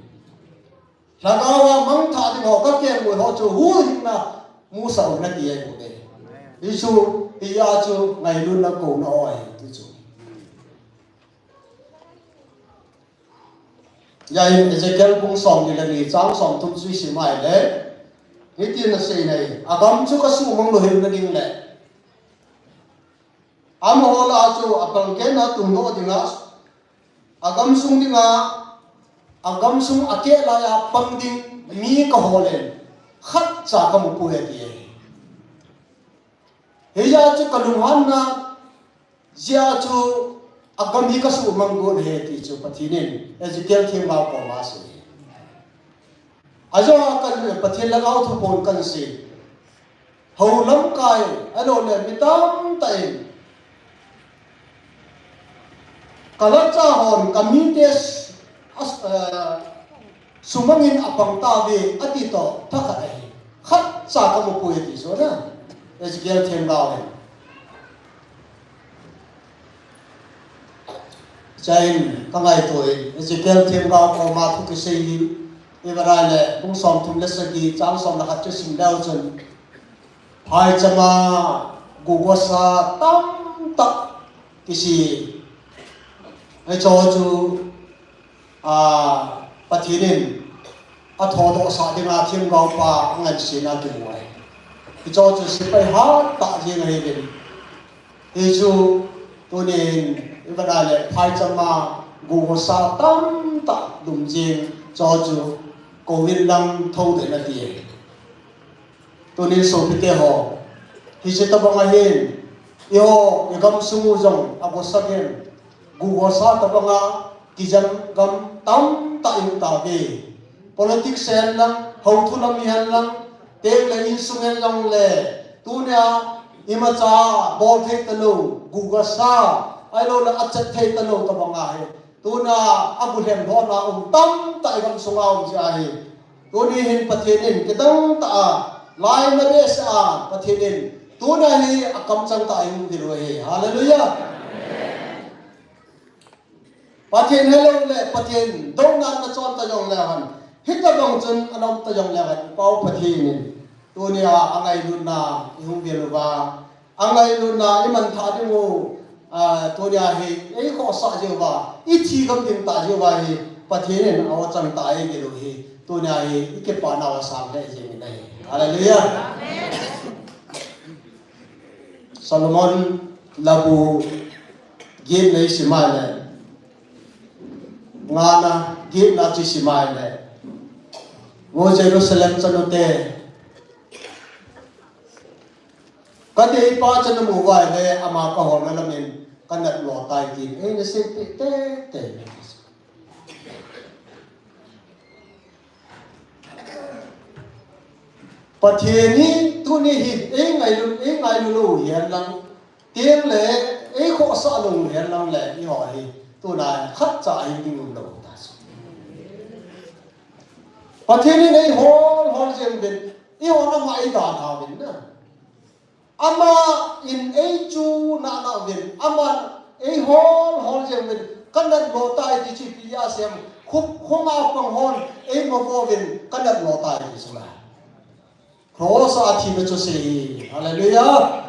Lhagao a mangthah ding ho, kakelngoi ho chu huhhingna musah un ati ahi bou e. Hichu, hia chu ngailutna kouna ho ahi ti chu. Hia in Ezekiel bung somni le ni chang somthum chu isim a ahile, hitin asei in ahi, agam chu kasuhmang louhel na ding le amaho lah a chu apang kehna tungdoh dinga, agamsung dinga, agamsung akeh laiya pang ding mi kaholen, khatcha kamupoi ati ahi. Hijeh a chu kalunghanna jeh a chu agam hi kasuhmang got ahi ti chu Pathen in Ezekiel themgao koma asei ahi. Ajeh a kan Pathen Lhagao thu pon kan sei. Hou lamkai, ahiloule mi tamtah in, kalhacha hon kamite s-, as-, eh, sumangin apang tauve ati toh thakhat ahi. Khatcha kamupoi ati chu na, Ezekiel themgao in. Chuin kangaito in Ezekiel themgao koma thu kisei hi, ivet a ahile bung somthum le sagi chang som le khat chu sim leu chun, phaichama gugosa tamtah kise, hicheho chu, a, Pathen in athodohsah dinga themgaopa angansena kimu ahi. Hicheho chu sepai hattah jeng ahiuvin, hichu tunin ivet a ahile phaichama gugosa tamtah lum jeng, hicheho chu kouvin lang thoudoh in ati ahi. Tunin sopite ho, hiche tobang ahin, eiho igamsung u jong agosa in, gugosa tobanga kijam gam tamtah ium tauve. Politics hen lang, houthu lam hihen lang, tengle insung hen jongle, tunia imacha bol thei talou, gugosa, ahiloule achat thei talou tobang ahi. Tuna aguhlem lhona um tamtah igamsunga um jeh ahi. Tuni hin Pathen in kidang tah a, lainat behseh a Pathen in tuna hi akamchang tah a eihung vil u ahi. Hallelujah. Pathen helou le Pathen douna nachon ta jongleu hen, hitobang chun ana um ta jongleu hen, Pau Pathen in tunia angailutna eihung vil uva, angailutna imanthah diu, a, tunia hi eikhohsah jeh uva, ithi gam ding tah jeh uva hi Pathen in aochang tah a eivil u hi, tunia hi ikipahnau asang lheh jengin ahi. Hallelujah. Solomon labu getna isim a ahile, ngana getna chu isim a ahile, Vo Jerusalem chanute, kadeipa chu namu uva ahile ama kaholna lamin kanat lo tai tin eina seipeh teitei. Pathen hi tuni hi ei ngailu, ei ngailu lou hihen lang, teng le ei khohsah lou hihen lang le, eiho hi tuna khatcha hi ding um lou ta chu. Pathen in ei hol hol jeng uvin, eiho nama ei dalha uvin na. Ama in ei chu nana uvin, ama ei hol hol jeng uvin, ka nat lou tai ti chu ipi asei em, khu, khonga pang hon ei mavo uvin, ka nat lou tai ti chu la. Cross a thina chu sei hi. Hallelujah.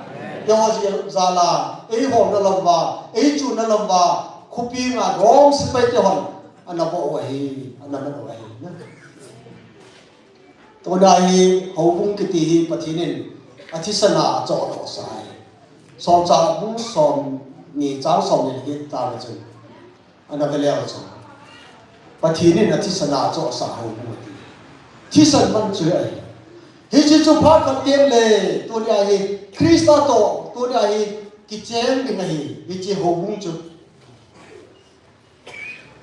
Eiho jal a, ei holna lam uva, ei chunna lam uva, khopi nga Rome sepai te hon ana vo u ahi, ana man u ahi. Tuna hi houbung kiti hi Pathen in athisan a achoh doh sa ahi. Solchah bung som ni chang som ni le get ta le chun. Ana ve leu chun. Pathen in athisan a achoh sa houbung ati. Thisan man chu ahi. Hiche chu phat khat teng le, tuni a hi Christa toh, tuni a hi kicheng ding ahi. Hiche houbung chu.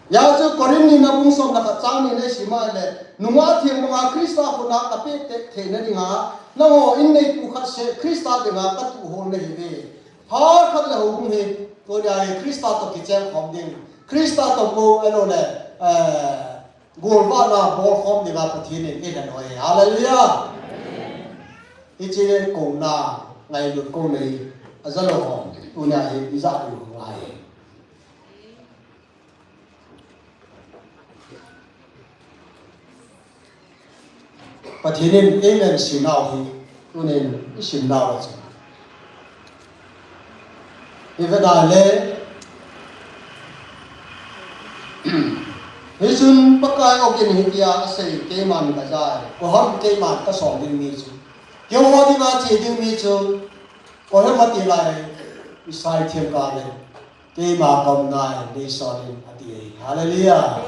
Hijeh chun Corinth nina bung som le khat chang ni na isim a le, nungah theng banga Christa khut a kapeh theina dinga, nangho in neipu khat seh Christa dinga katuh hol nahiuve. Phat khat le houbung hi, tuni a hi Christa toh kicheng khom ding, Christa toh mo alo le, eh, golvahna bol khom dinga Pathen in eilhen u ahi. Hallelujah. Hiche len kouna, ngailut kouna hi, aja lou hom, tuni a hi ija diu ngai. Pathen in ei ngansena u hi, tunin i simna u chu. I vet a le, hichun Pakai ogin hitia asei, keiman kajai, koi ham keiman kasol ding mi chu. Keiho dinga che ding mi chu, koi ham ati lai, Isai themgao in. Keima kaumna in neisol in ati ahi. Hallelujah.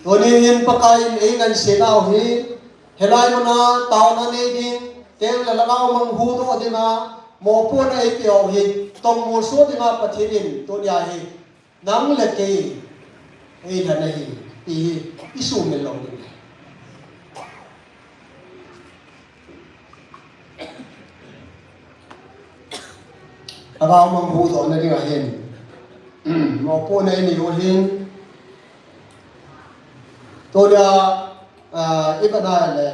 Tunin Pakai in ei ngansena u hi, hilai muna taona nei ding, teng le lhagao mang huhdoh dinga, mopohna eipeh u hi, tongmolso dinga Pathen in, tunia hi, nang le kei, eilhen ahi, ti hi, isumil lou ding. Lhagao mang huhdohna dinga hin, mopohna inei u hin, tunia, ah, i vet a le,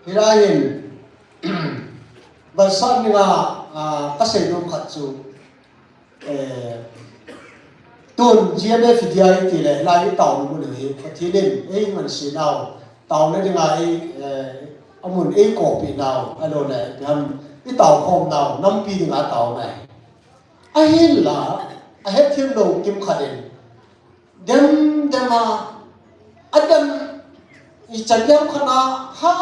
hilai hin, vetsahna dinga, ah, kasei nom khat chu, Eh, tun G M F D I ti le, lai i taona mun hi, Pathen in ei ngansena u, taona dinga ei, eh, amun ei koupeh nau, ahilou le, ipi ham, i taokhom nau, nampi dinga taona ahi. Ahinla, ahethem lou kimkhat in, dem dem a, adem, ichan dem khat a, ha,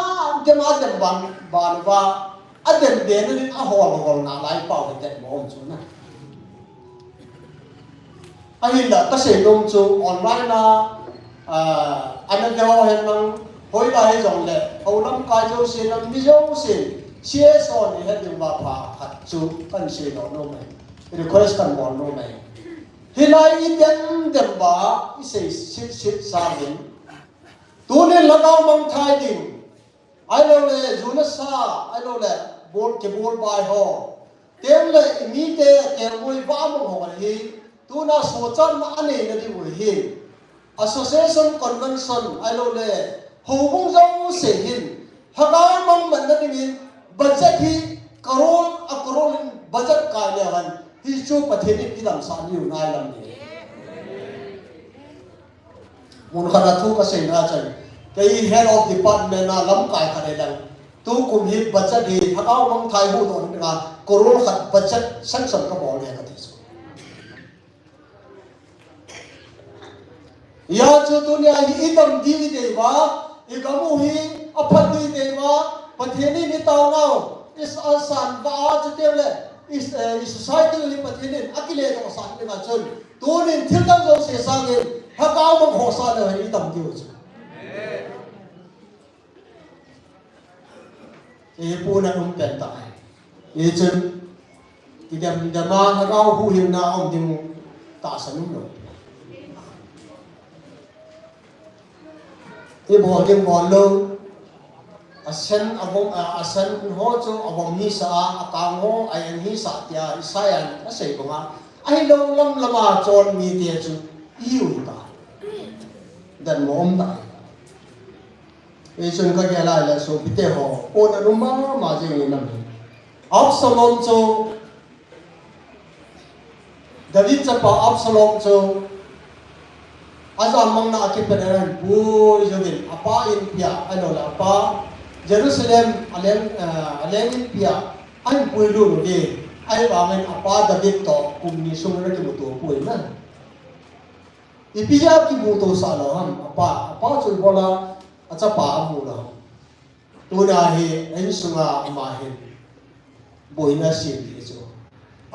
dem a dem ban, ban uva, adem be na ding a hol hol na lai pau hi det mo chu na. Ahinla, kasei nom chu online a, ah, ana ve ho hen lang, hoilai hijongle, hou lamkai jousen lang, mi jousen, C S O ni het ding uva pha khat chu, kahin sei nom e, request kahin bol nom e. Hilai i dem dem uva, i sei sit sit sangin. Tunin lhagao mangthai ding. Ahilou le, ju le sa, ahilou le, bol kibol bai ho. Teng le, i mite, kengoi va mang ho hi. Tuna sochatna anei na diu hi. Association convention, ahilou le, houbung jouse hin. Lhagao mang man na dingin, budget hi, crore, a crore in budget kai le han. Hichu Pathen in i damsah diu nai lam ni. Mun khat a thu kasei na chan. Kei head of department a lamkai khat e lang. Tukum hi budget hi lhagao mangthai huhdoh dinga crore khat budget sanction kabol e kati chu. Hijeh chun tunia hi i dam diu i dei uva, i gam u hi aphat diu i dei uva, Pathen in i taona u, i s-, a san va a chu teng le, i s-, eh, i society u hi Pathen in akile doh sah dinga chun. Tunin thil dang jouse sangin, lhagao mang khohsah le hi i dam diu chu. Amen. Hiche hi puna um pen tah ahi. Hichun, kidem dem a lhagao huhhingna um ding u tahsan um lou. Ibol ding bol lou. Asen, avom, a, asen ho chu avom hisa a, akang ho aeng hisa tia Isaiah in asei banga. Ahilou lam lama chon mite chu ihiu hita. Danmo um ta. Hichun kagel a ahile sopite ho, pona um mama jing in ahi. Absalom chu David chapa Absalom chu ajam mangna a kipat a ahin pui jouvin, apa inpi a, ahilouleh apa Jerusalem aleng, eh, aleng inpi a ahin puilut uve. Ahivangin apa David toh kum ni sung ana kimuto poi na. Ipi jeh a kimuto sah lou ham, apa, apa chu ibola achapa amu lou ham. Tuna hi, a insunga ama hin boina asem hi chu.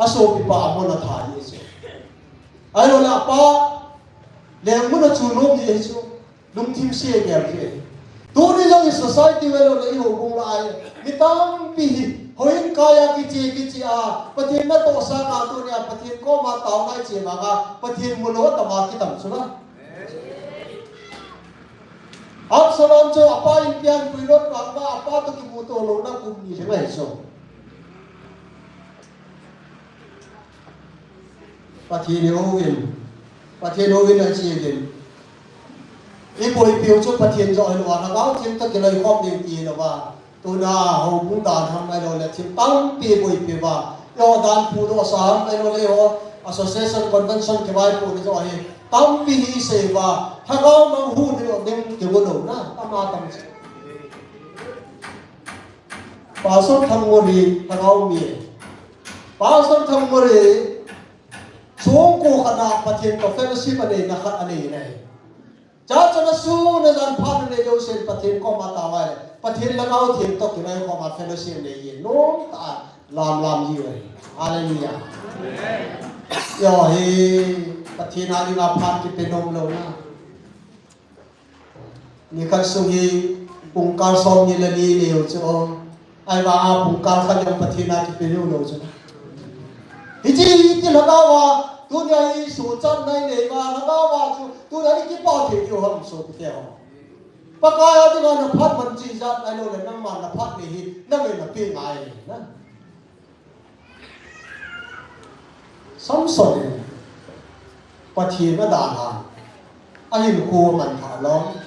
Asopipa amun atha hi chu. Ahilouleh apa lengmun achu nom hi chu. Lungthim se gel hi. Tuni jong i society velo le i houbung lai. Mi tampi hi, houin kaiya kiche kiche a, Pathen natoh sanga tunia Pathen koma taona iche vanga, Pathen mulou atama kitam chu la. Absalom chu apa inpi a ahin puilut vanga, apa toh kimuto louna kum ni lhing ahi chu. Pathen i houvin, Pathen houvin ache uvin. I boipiu chu Pathen joh hilou a, Lhagao Theng toh kiloikhom ding ti hilou va. Tuna houbung dan ham ahilouleh thil tampi boipiu va. Eiho dan phudoh sa ham ahilouleh eiho association convention kivaipoh ni joh hi. Tampi hi isei uva. Lhagao mang hu ni lo ding kigo louna. Ama tam chu. Pastor Thangmori, Lhagao mi. Pastor Thangmori, songko khat a Pathen toh fellowship aneina khat anei in ahi. Church ana sun a jan phat anei jouse in Pathen koma tao a ahile, Pathen Lhagao Theng toh kiloikhom a fellowship anei in, nomtah a lamlam jiu ahi. Hallelujah. Eiho hi, Pathen a dinga phat kipe nom louna. Nikhat sung hi pungkal somni le li neiu chu. Ahivanga pungkal khat jong Pathen a kipe lou lou chu. Hiche hi ti Lhagao a, tunia hi suhchatna inei uva, Lhagao a chu, tunia i kipa thei diu ham sopite ho. Pakai a dinga na phat man chi jat ahilouleh nangma na phat nei hi, nangin na pe ngai na. Samson in Pathen adalhan, ahinkho amanthah lou,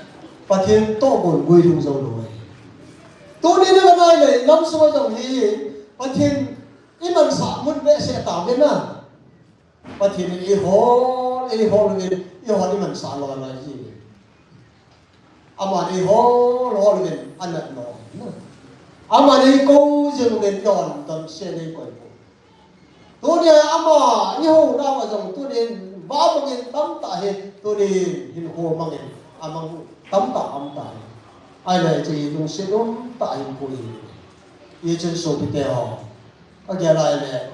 Pathen toh gon guilhung jou lou ahi. Tuni nikho ngai le, lamsunga jong hi, Pathen imansah mun behseh tauvin na. Pathen in eihol, eihol uvin, eihol imansah lou ahi. Aman eihol hol uvin anat lou. Aman eikou jing uvin eiho damsel eikoi poi. Tunia ama eiho nau a jong tunin vabangin tamtah hi tunin hinkho mangin amang tamtah um tai. Ahile hiche hi lungset umtah hinkho hi. Hichun sopite ho. Kagel a ahile,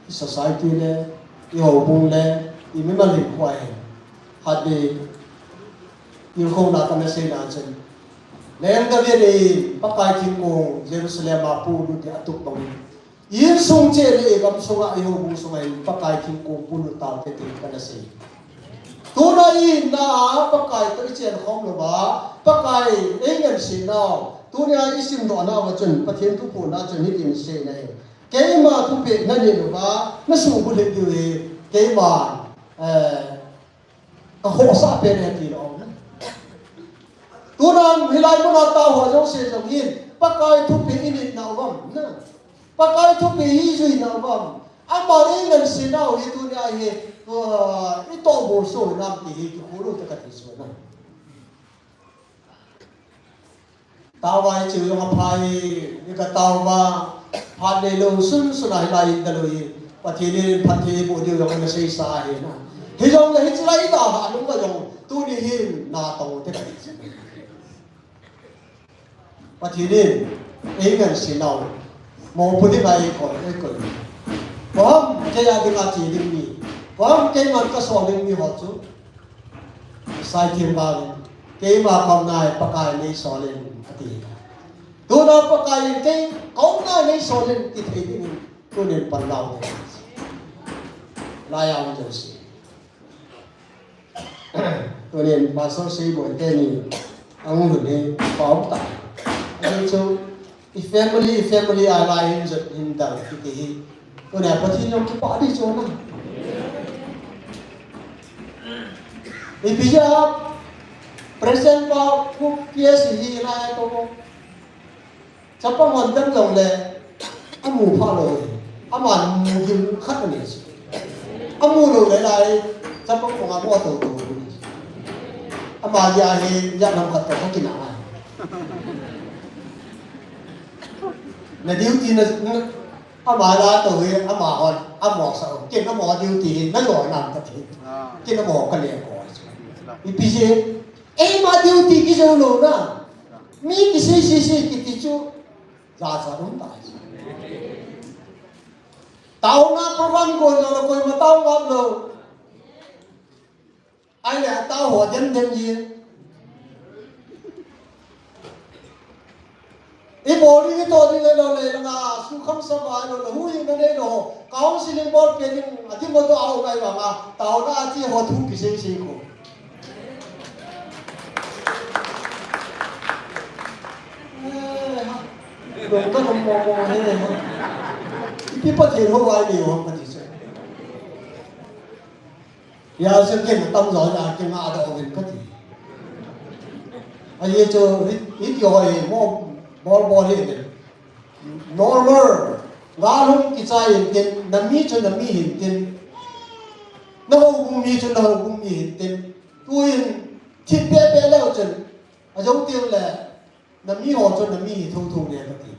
i society le, i houbung le, i mimal hinkho a hin. Khatvei, tilkhouna kana seina chun. Leng David in Pakai thingkong Jerusalem a polut ding atup bangin. I insung cheh le i gamsunga i houbung sunga hin Pakai thingkong polut taute tin kana sei. Tuna i hinna a Pakai toh i chenkhom louva, Pakai ei ngansena u. Tunia i simdoh nau a chun, Pathen thuphonna chun hitin asei in ahi. Keima thupeh naneh louva, nasuhbulhit diu hi, keima, eh, kakhohsah pen ahi ti lou. Tuna hilai muna tao ho jouse jong hin, Pakai thupeh i neh nau vang, na. Pakai thupeh i jui nau vang. Ama ei ngansena u hi tunia hi, uh, i tohbol soh nam ti hi kikholou te kati chu na. Taova i cheu jong apha e, i ka taova, phat neilou sunsun a hilai in dalou hi, Pathen in phatthei eiboh diu jong ana seisa ahi na. Hijongle hiche lai dalha nung a jong, tuni hin natong u te kati chu. Pathen in, ei ngansena u, mopo dinga eikoi, eikoi. Koi ham, kei a dinga che ding mi. Koi ham, keiman kasol ding mi ho chu. Isai thim vangin, keima kaumna hi Pakai in eisol in, ati. Tuna Pakai in kei kaumna in eisol in, ti thei dingin, tunin pan nau te. Laiya um jouse. Tunin Pastor Seiboi teni ahung lhun hi pha um tai. Ahi chu, i family, i family a lai hin jot hin dal kiti hi. Tuna Pathen jong kipah ding chu na. Ipi jeh a, President pa, P S hi lai to. Chapang hon dam jong le, amu pha lou hi. Ama mu gim khat ani si. Amu lou le lai, chapang kong amo to to. Ama ya hi, ya nam khat to kina. Na duty na, na, ama la to hi, ama hon, amo sa, ken amo duty hi, na lo nam ka ti. Ah. Ken amo ka le ko. Ipi jeh, eima duty kijo lou na. Mi kisei sei sei kiti chu, ja ja um ta. Taona program ko jo lou, koima tao ngap lou. Ahile, tao ho dem dem ji. Ibol ding, ito ding le lou le langa, sukham saba lou le, huhhingna nei lou. Counseling bol pe ding, ati mo to au ngai vanga, taona ati ho thu kisei sei ko. Eh, ha. Lou ka nom mo mo he, ha. Ipi Pathen ho vai nei ho ka ti se. Ya se ken tamjo ya ken a da ven ka ti. Ahi chu, hi, hi ti ho hi mo, bol bol hi. Normal. Ngalhung kichai intin, na mi chu na mi hintin. Na houbung mi chu na houbung mi hintin. Tuin, thip pe pe leu chun, ajou tiu le, na mi ho chu na mi hi thotho ne ka ti.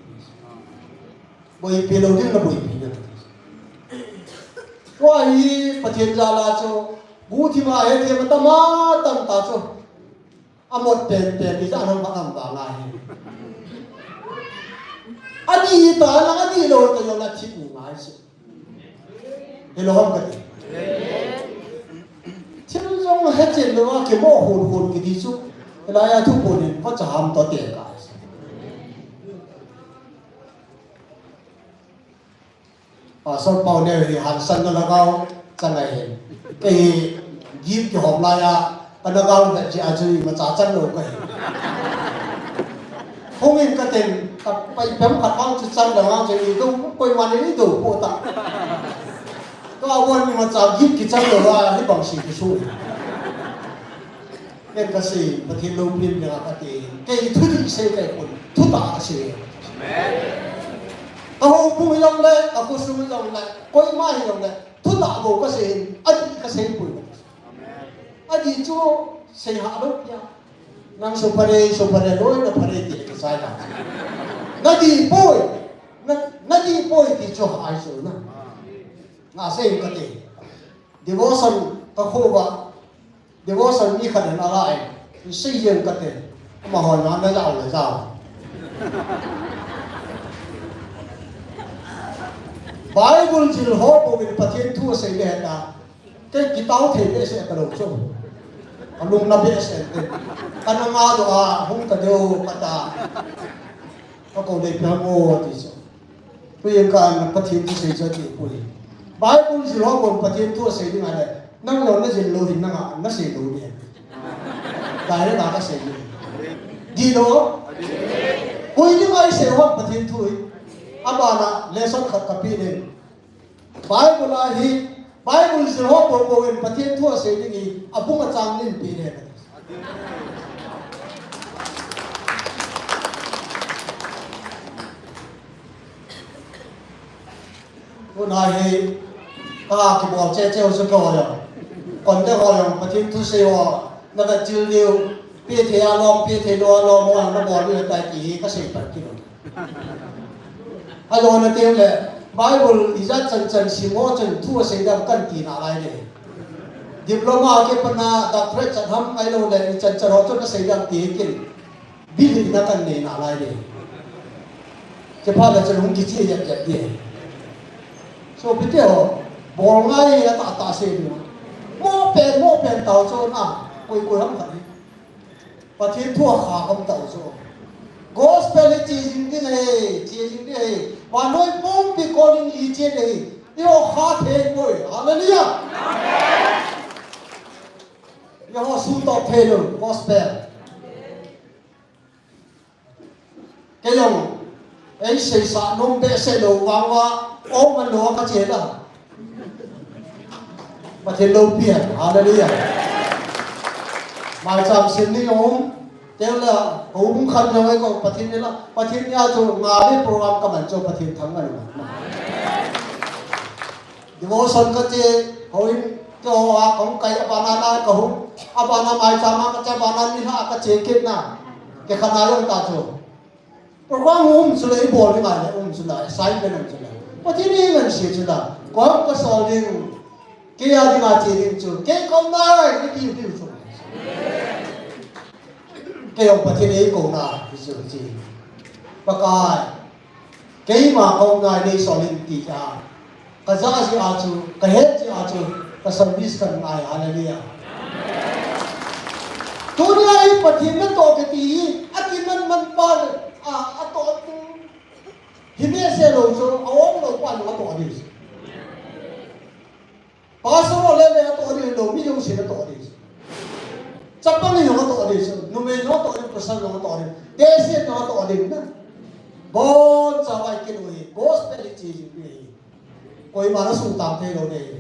Boipi lou ding na boipi na ka ti. Tua hi Pathen jal a chu, bu thim a he thim a tam a tam ta chu. Amot pen pen, ijat ham khat ham vang ahi. Adih ta, adih lou ta jong le thip u ngai se. Hello, ham kati. Thil jong hechen lou a kimo hun hun kiti chu. Hilai a thu pon in vacha ham to te ka. Pastor Pau neo hi hansan na lhagao chang ahi. Kei hi gift kihom lai a, ka lhagao vet jeh a chu imacha chang lou kahi. Hung in katin, ka pai pem khat vang chu chang le vang chu idou, koiman idou po ta. Tua bon imacha gift kichang lou a, hibang si kisu. Ken kasei, Pathen loupina dinga kati, kei thudih sei kahi pon, thutah kasei. Amen. Ka houbung hi jong le, ka khosung hi jong le, koima hi jong le, thutah bou kasei, adih kasei poi. Amen. Adih chu sei ha lou pia. Nang su phare, su phare loi, na phare ti kasei na. Na dih poi, na, na dih poi ti chu hai su na. Nga sei kati. Devotion ka kho uva. Devotion mi khat in ala in, sei jeng kate, amaho na na jao le jao. Bible jil ho bou in Pathen thu asei le ta, kei kitao thei behseh kalou chu. Kalung na behseh te. Kana ngadoh a, hung ta diu kata. Ka kou dei pia mo ti chu. Tui jeng kah a Pathen thu sei chu ati poi. Bible jil ho bou in Pathen thu asei ding ahile, nang jong na jil lou hin nanga, na sei lou ding. Direct a ka sei ding. Dih lou? Poi ding a isei ho Pathen thu hi. Abana lesson khat ka pe ding. Bible a hi, Bible jil ho bou bou in Pathen thu asei ding hi, abung a chang nin pe ding. Tuna hi, ka kibol cheh cheh u chu keiho jong. Konte ho jong, Pathen thusei ho, na ka chil diu, pe thei a lom, pe thei lou a lom, ho na bol diu tai ti hi, ka sei pat kit u. Ahilou na teng le, Bible ijat chan chan sim ho chun thu asei dam kan ti nalai le. Diploma ke pana, doctorate chan ham ahilou le, ichan chan ho chun asei dam ti hi kin. Believe na kan nei nalai le. Che pha le chen hung kiche jep jep di. Sopite ho, bol ngai a tah tah sei di. Mo pen, mo pen tao chu na, koi koi ham khat hi. Pathen thu a kha ham tao chu. Gospel hi che jing ding ahi, che jing ding ahi. Vannoi pumpi calling hi che ding ahi. Eiho kha thei poi. Hallelujah. Amen. Eiho sutoh thei lou, gospel. Kei jong, ei seisa nom behseh lou vang uva, o man lou ka che la. Pathen loupi hen, hallelujah. Maicham sim ni jong um, teng la, hung khat jong ei ko Pathen ni la, Pathen ni a chu nga le program ka man chu Pathen thangvah in. Devotion ka che, houin, keiho a kong kai, abana na ka hung, abana maicham a ka che, abana ni ha ka che kit na. Kei khat na jong ta chu. Program um chu le, i bol ding a le um chu le, assignment um chu le. Pathen in ngan se chu le. Ko ka sol ding. Kei a ding a che ding chu. Kei kom na rai, i tiu tiu chu. Kei jong Pathen ei ko na, i chu chi. Pakai. Keima kom na nei sol in ti a. Ka ja jeh a chu, ka het jeh a chu, ka service kan ngai, hallelujah. Tunia hi Pathen natoh kiti hi, akiman man pa, a, atoh tu. Hi behseh lou chu, a-ong lou pa jong atoh ding chu. Pastor ho le le atoh ding lou, mi jong se atoh ding chu. Chapang jong atoh ding chu, numei jong atoh ding, pasal jong atoh ding, tehse jong atoh ding na. Boncha vai kin u hi, gospel hi che jing hi. Koima na sutang thei lou ding.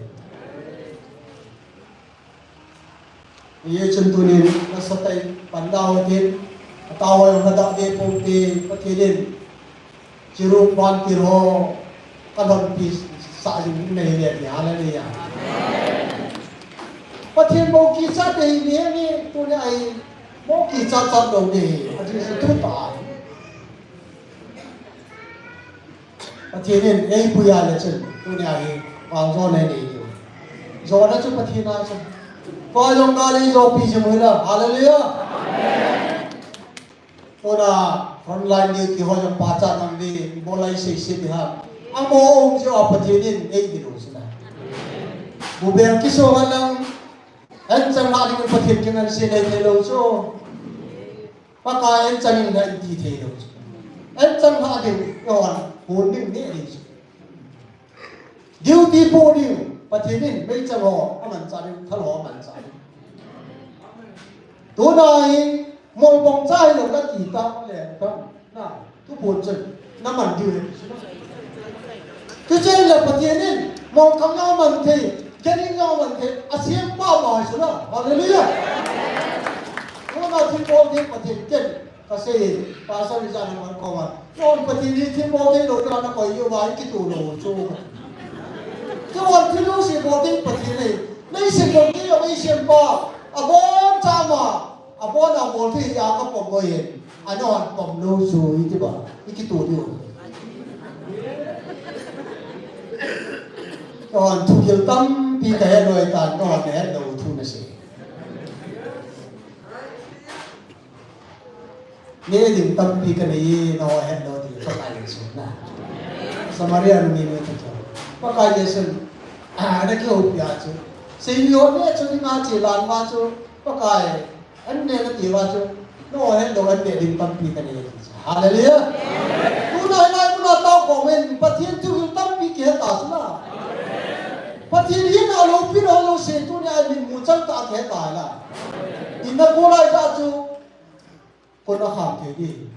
Hichun tunin, nasatah in, pan da u hitin, atao u jong na da ve pou te, Pathen in, chiru pan ti ho, ka lhonpi sah jing nei le ti, hallelujah. Pathen bou kichat te hi ni, ni, tunia hi, bou kichat chat lou ni, a Jesu thu ta. Pathen in eipui a le chun, tunia hi, vang jona nei diu. Jona chu Pathen a chu. Tua jong ka le jopi jing u hila. Hallelujah. Tuna frontline duty ho jong pachat nam ve, ibola i sei sei ding ham. Amaho um jeh a Pathen in eidin u sina. Bubeng kisong a lang, anchang lha ding Pathen kingansena nei thei lou chu. Pakai anchang in lha in ti thei lou chu. Anchang lha ding, i hon, hon ding nei ding chu. Duty po ding, Pathen in meichang ho amanchah ding, thal ho amanchah ding. Tuna hi, molbong cha hilou la ti ta le, ta, na, tu pon chen, na man diu he. Tuchun le Pathen in, mol khang na man thei, kening na man thei, asempa ma hi suna. Hallelujah. Tuna thil bol ding Pathen ken. Ka sei, Pastor Rizal na man ko ma. Lon Pathen hi thil bol thei lou, na koi u va, i kituh lou chu. Chu thil jouse bol thei Pathen hi. Nei sei lou, nei lou, nei sei pa. Abon cha ma. Abon a bol thei a ka pom boi hi. Ana hon pom lou chu, i ti ba. I kituh diu. Ka hon thu gil tampi ka he loi tan, ka hon he lou thu na sei. Nei ding tampi ka nei, nangho het lou ding, Pakai Jesu na. Samaria numei nu ta chu. Pakai Jesu, a, na kihoupi a chu. Sei mi ho ne chu ni nga che lan ma chu. Pakai, an ne na ti ma chu. Nangho het lou, an nei ding tampi ka nei. Hallelujah. Tuna hi lai muna tao ko men, Pathen thu gil tampi kihe ta chu na. Pathen hi na loupi na lou se tunia min mu chang ta kihe ta la. Inna ko lai ja chu. Kon akham thei di.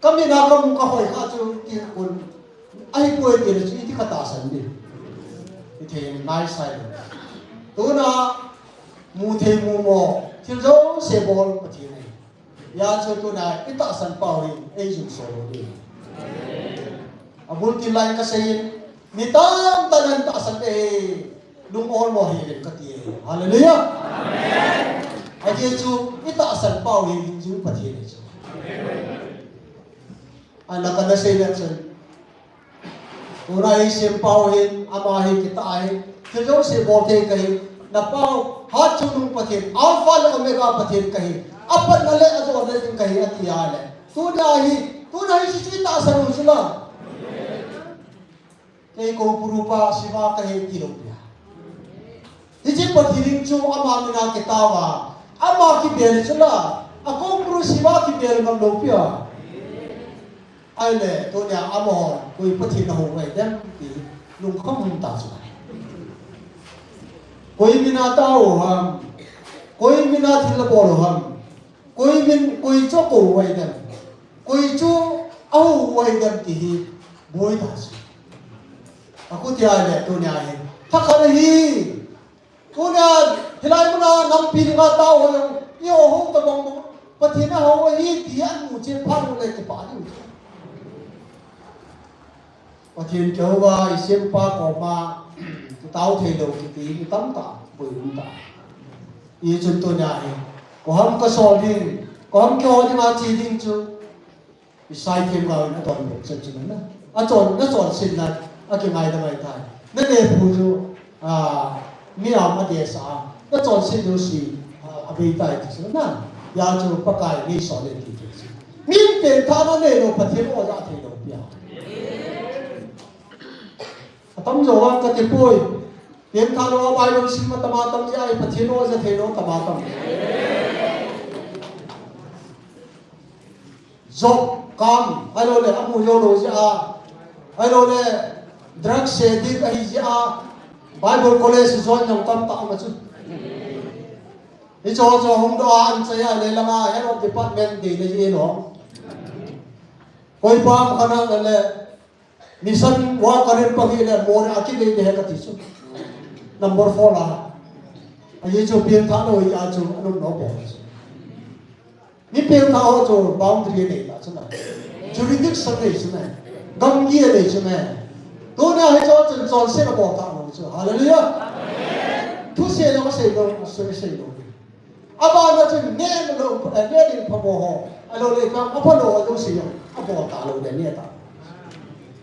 Ka min a ka mu ka hoi kha chu ti kon. Ahipoi ti le chu iti ka tahsan di. I thei nai sai. Tuna mu thei mu mo. Thil jouse bol Pathen ahi. Hijeh chun tuna i tahsan pau hi ei jumso lou di. Abul tin lai ka sei in, mi tamtah in tahsan te hi, lung ol mo hi ven ka ti e. Hallelujah. Amen. Ajeh chu i tahsan pau hi hingjing Pathen ahi chu. Ana kana sei le chun. Tuna i sem pau hin, ama hi kitah ahi. Thil jouse bol thei kahi. Na pau, hat chungnung Pathen, Alpha le Omega Pathen kahi. Apatna le ajona ding kahi ati a le. Tuna hi, tuna hi hiche chu i tahsan u chu la. Kei Koupuru pa Shiva kahi ti lou pia. Hiche Pathen ding chu ama min a kitao a. Ama kibel chu la. A Koupuru Shiva kibel ngam lou pia. Ahile, tunia amaho, koi Pathen na hou vai dem ti, lungkham um ta chu. Koi min a tao u ham. Koi min a thil na bol u ham. Koi min, koi chu kou vai dem. Koi chu ahu uva hi dem ti hi boi ta chu. Akhutia le tunia hi. Thakhat hi. Tunia hilai muna nampi dinga tao ho jong. Eiho ho tabang bang. Pathen a ho hi ti an mu chen phat u le kipah diu chu. Pathen kihou a isempa koma kitao thei lou kiti mi tamtah boi um ta. Hichun tunia hi. Koiham kasol ding. Koiham kihou dinga che ding chu. Isai themgao in adonbut chan chu na. Achon, nachonsetna, akingaidam ahitai. Nanephu chu, a, mi a um adehsah a. Nachonset jouse, a, abeitai ti chu na. Hijeh chun Pakai in eisol e ti chu. Min pengthahna neilou, Pathen in oja theilou pi a. Atamjo vang kati poi. Pengthah lou a Bible sim a tam a tam jeh a, Pathen in oja theilou tam a tam. Job kam, ahilouleh amu jou lou jeh a, ahilouleh drug addict ahi jeh a, Bible college join jong tamtah um a chu. Hicheho chu hung doh a, anchai a, le langa head of department deina jeh in ho. Koipa khat na le Mission worker in pagi le more a kivei ding ahi kati chu. Number four la. Ajeh chu pengthah lou hi a chu, anun lou bol chu. Mi pengthah ho chu boundary nei ta chu na. Jurisdiction nei chu na. Gamgi nei chu na. Tunia hicheho chun chonset abol ta lou chu. Hallelujah. Thusei lou, asei lou, asei, asei lou. Abana chun neh lou, eh, neh ding phamo ho. Ahilouleh ipi ham aphalou ho jouse jong abol talou le neh ta.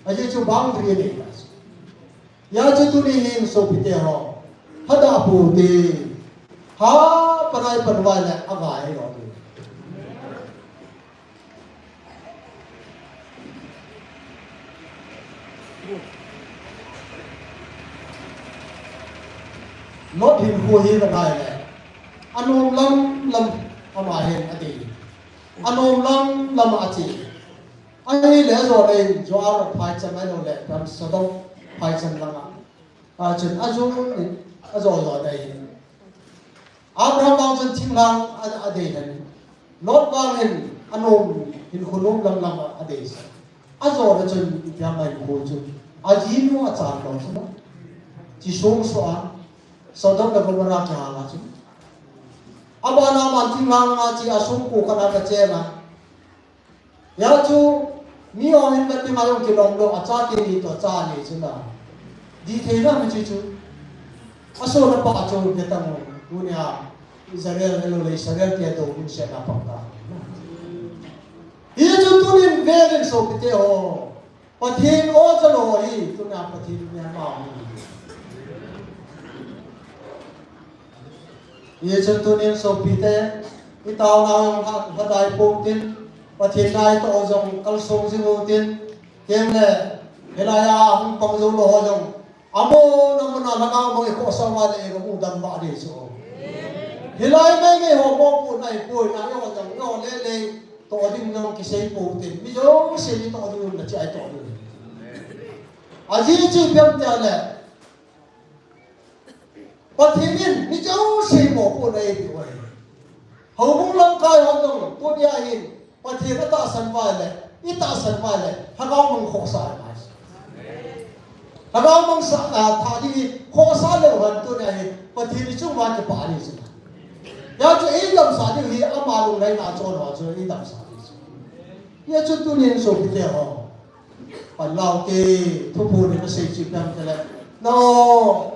Ajeh chu boundary nei ta. Hijeh chun tuni hin sopite ho. Hadah pou te. Ha, panai panvai le agai lou. Lot hinkho hi kangai le. Anom lam lam ama hin adei. Anom lam lam a ache. Ahile ajona in Zoar phaicham ahilouleh Sodom phaicham langa. Achun ajon in, ajo jo dei. Abraham vang chun thinglhang a, adei lhon in. Lot vang hin anom, hinkho nom lam lam a, adei sa. Ajona chun ipi ham hinkho chu. Ajinu achan lou chu na. Chi sung so a. Sodom le Gomorrah kihal a chu. Abana man thinglhang a chi a sung ko khat a kachen a. Hijeh chun, mi hon hin kati ma jong kilom lou, achate ni toh acha ni chu na. Dih theina mi chu chu. Asohna pa chu, vetang u. Tunia, Israel, ahilouleh Israel te dou lungsetna pang ta. Hichu tunin vevin sopite ho. Pathen oja lou hi, tunia Pathen mi ama hi. Hichun tunin sopite, itaonau jong lha, lhadai pou tin, Pathen na itoh jong kalsong jing u tin, ken le, hilai a hung pang jou lou ho jong, amun, amun a lhagao mang ikhohsah uva le, eihung dam vah ding chu. Hilai maimai ho mopohna ipoi na, eiho jong, eiho le le, toh ding jong kisei pou tin, mi jouse itoh ding un na chi a itoh ding. Ajeh chu ipi ham tia le, Pathen in mi jouse mopohna eipeh u ahi. Houbung lamkai ho jong, tunia hin, Pathen atahsan uva le, itahsan uva le, lhagao mang khohsah ahi. Lhagao mang sa, a, thah ding hi, khohsah leu hen tunia hi, Pathen ichung uva kipah ding chu. Hijeh chun eidamsah diu hi, ama lunglhaina chon ho chu eidamsah diu chu. Hijeh chun tunin sopite ho. Panlou te, thuphon in asei chu ipi ham tile. No,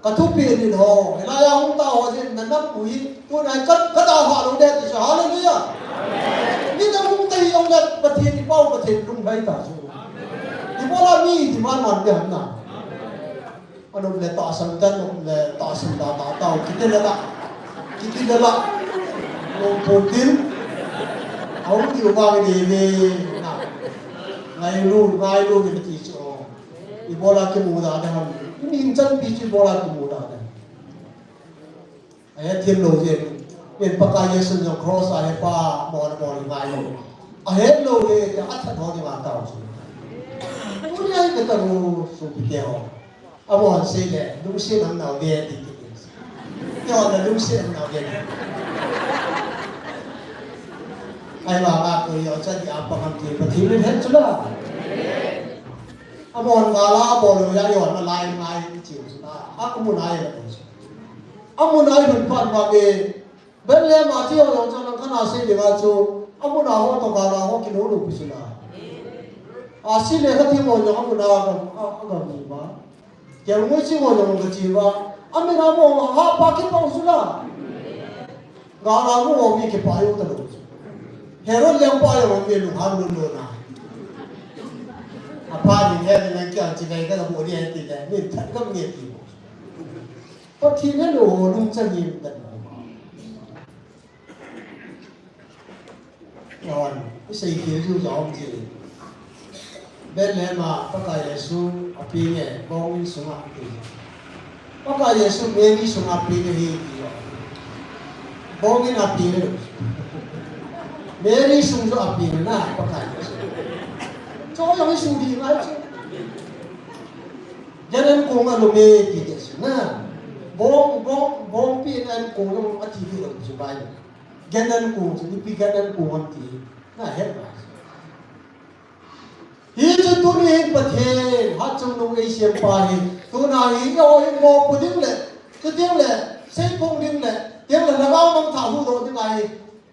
ka thupeh in ho, hilai a hung tao ho jin, na nam u hi, tuna ka, ka dalha lou ding ti chu, hallelujah. Ni na hung tei jong le, Pathen i pao, Pathen lunglhai ta chu. Ibola mi demand man ding ham na. Anom le tahsan tan, anom le tahsan da ta tao, kiti le la. Kiti le la. Nom pon tin. Aum diu vang ding ve na. Ngailu, ngailu ni ti chu. Ibola kimu da ding ham. Ni hing chan pi chu ibola kimu da ding. Ahet them lou jeh in, Pakai Jesu jong cross a hepa, mon mon ngailu. Ahet lou le, athat ho ding a tao chu. Tunia hi ka tanu, sopite ho. Amahon sei le, lungset ham nao ve, ti ti ti. Keiho le lungset ham nao ve. Ahivanga koi jong chadi a pang ham ti Pathen in ahet chu la. Amahon gal abol lou jeh a jong alai ngai ti chu la. Amun a jong la chu. Amun a jong pan ma be. Bethlehem a ti ho jong chu lang khat a sei ding a chu. Amun a ho toh gal a ho kilo lou pi chu la. Asei le khat ti ho jong amun a gam, a, agam ni ba. Kelngoi chi ho jong ka chi ba. Amin a mo ha pa kipah u chu la. Gal a mo mi kipah u ta lou chu. Herod lengpa jong mi lunghang lou lou na. Apa ni he ni nang kia chi lai ka mo ni he ti le. Ni that ka nge ti mo. Pathen helou lungchang in tan. Ahin, isei khel chu jong chu. Bethlehem a Pakai Jesu apeng e, bong in sunga apeng e. Pakai Jesu Mary sunga apeng e hi ti. Bong in apeng e. Mary sung chu apeng e na Pakai Jesu. Chu jong isu ding ngai chu. Gan an kong a lum e ti Jesu na. Bong, bong, bongpi in an kong lum a ti ti lou chu Bible. Gan an kong chu, ipi gan an kong ham ti, na het ma. Hichu tuni hin Pathen, hatchungnung eisem pa hi, tuna hi, eiho hi mopo ding le, chuteng le, seiphong ding le, teng le, lhagao mangthah huhdoh ding ahi,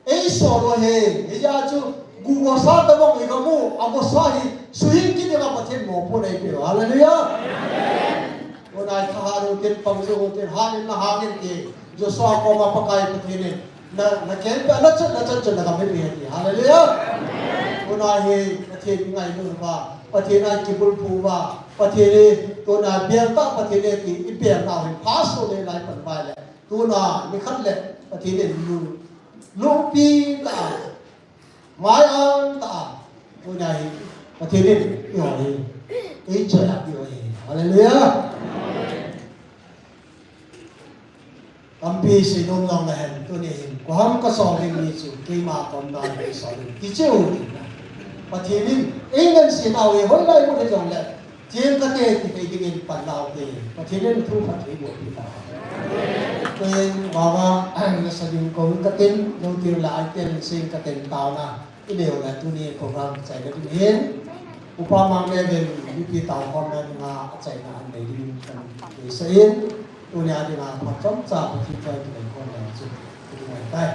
eisol u ahi, hijeh chun, gu gosa tabang hi kamu, agosa hi, suhing kit dinga Pathen mopo in eipeh u, hallelujah. Tuna hi thahat u tin, pang jou u tin, hangin na hangin ti, Joshua koma Pakai Pathen in, Na, na ken pa, na chan, na chan chan na ka me ti. Hallelujah. Tuna hi, Pathen i ngailu uva, Pathen a kibulphu uva, Pathen hi, tuna bel tah, Pathen hi ti, i bel tah hi, phaso le lai pan vai le. Tuna, nikhat le, Pathen hi lu, lupi tah, mai ang tah, tuna hi, Pathen hi, i ho hi, i choi a i ho hi. Hallelujah. Tampi seinom jong nahen, tuni hin, koiham kasol ding ni chu, keima kom dan kasol ding, ti cheh u. Pathen in, ei ngansi nau hi, hoilai mun hijongle, cheng kate, ti thei dingin pan nau te, Pathen in thu phatthei boh pi ta. Tuin, mama, nasa ding kou katin, lou tir la, ai ten, sing katin, taona. I neo le tuni program chaina ding hin, Upa Manglel in mipi taokhomna dinga achaina anei ding kan deisah in, tuni a dinga phat chomcha Pathen toh kinei khomna chu i ngai tai.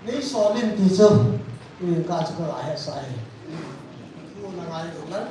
Nei sol in ti chu, tuni ka chu ka la hetsah e. Tuna ngai ding lang.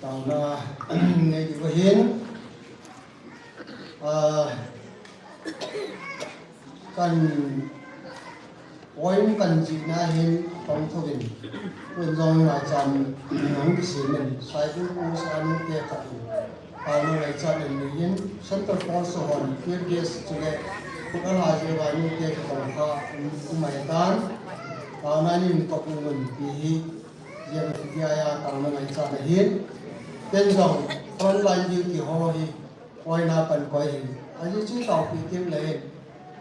Taona nei diu ahin, ah, kan point kan jihna hin pang thouvin, tun jong ngaichat hung kisem in, Saikul Post a nute khat in, taona ngaichat in nei in, Central Force hon tear gas chule khut alha jeh uva nute khat kha um, um mai tan, taona nei in kop un ti hi, jeh a taona ngaichat ahin, ken jong frontline duty ho hi, Koina pan koi hin. Ajeh chu taopi teng le hin.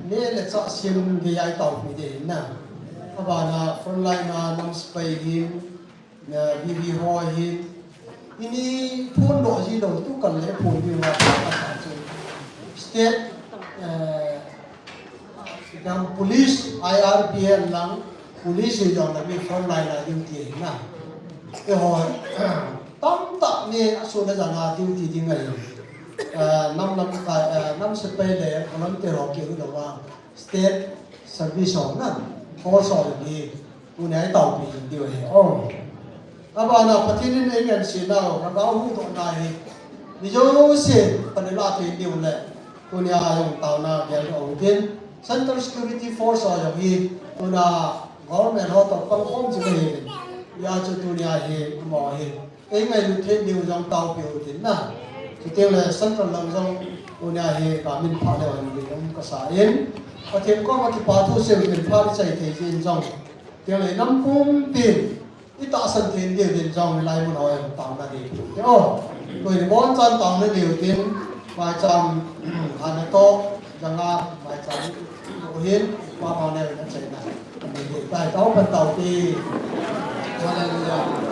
Neh le chah sem gei a i taopi ding ahin na. Abana frontline a nam sepai hin, na V V ho hin. Ini phondoh ji lou, tu kan le phon ding uva ka sa chu. State, eh, Dam police, I R B N lang, police hi jong le mi frontline a duty ahi na. Eiho, tamtah mi asun le jan a duty ding ahi. Ah, nam lam ka, ah, nam sepai le volunteer ho kiu lou a, state service ho na, force ho hi. Tunia i taopi jing diu ahi. Oh. Abana Pathen in eingaisehnau, Lhagao huhdohna hi mi jouse pan ilah peh diu le. Tunia jong taona gel u hitin, Central Security Force ho jong hi, tuna government ho toh pangkhom jing ahi. Hijeh chun tunia hi, amaho hi ei ngailut thei diu jong taopiu hitin na. Chuteng le Central lang jong tunia hi kamin phah leu hen ti jong kasa in. Pathen koma kipa thu seiu tin phat ichai thei jin jong. Chuteng le nam pumpin itahsan thei diu tin jong hilai mun hoi taona nei diu te o. Koi ni bonchan taona nei diu tin, maicham, ana toh, janga, maicham, hin, pa ma ne na chaina. Ani dei tai tao pan tao ti. Hallelujah.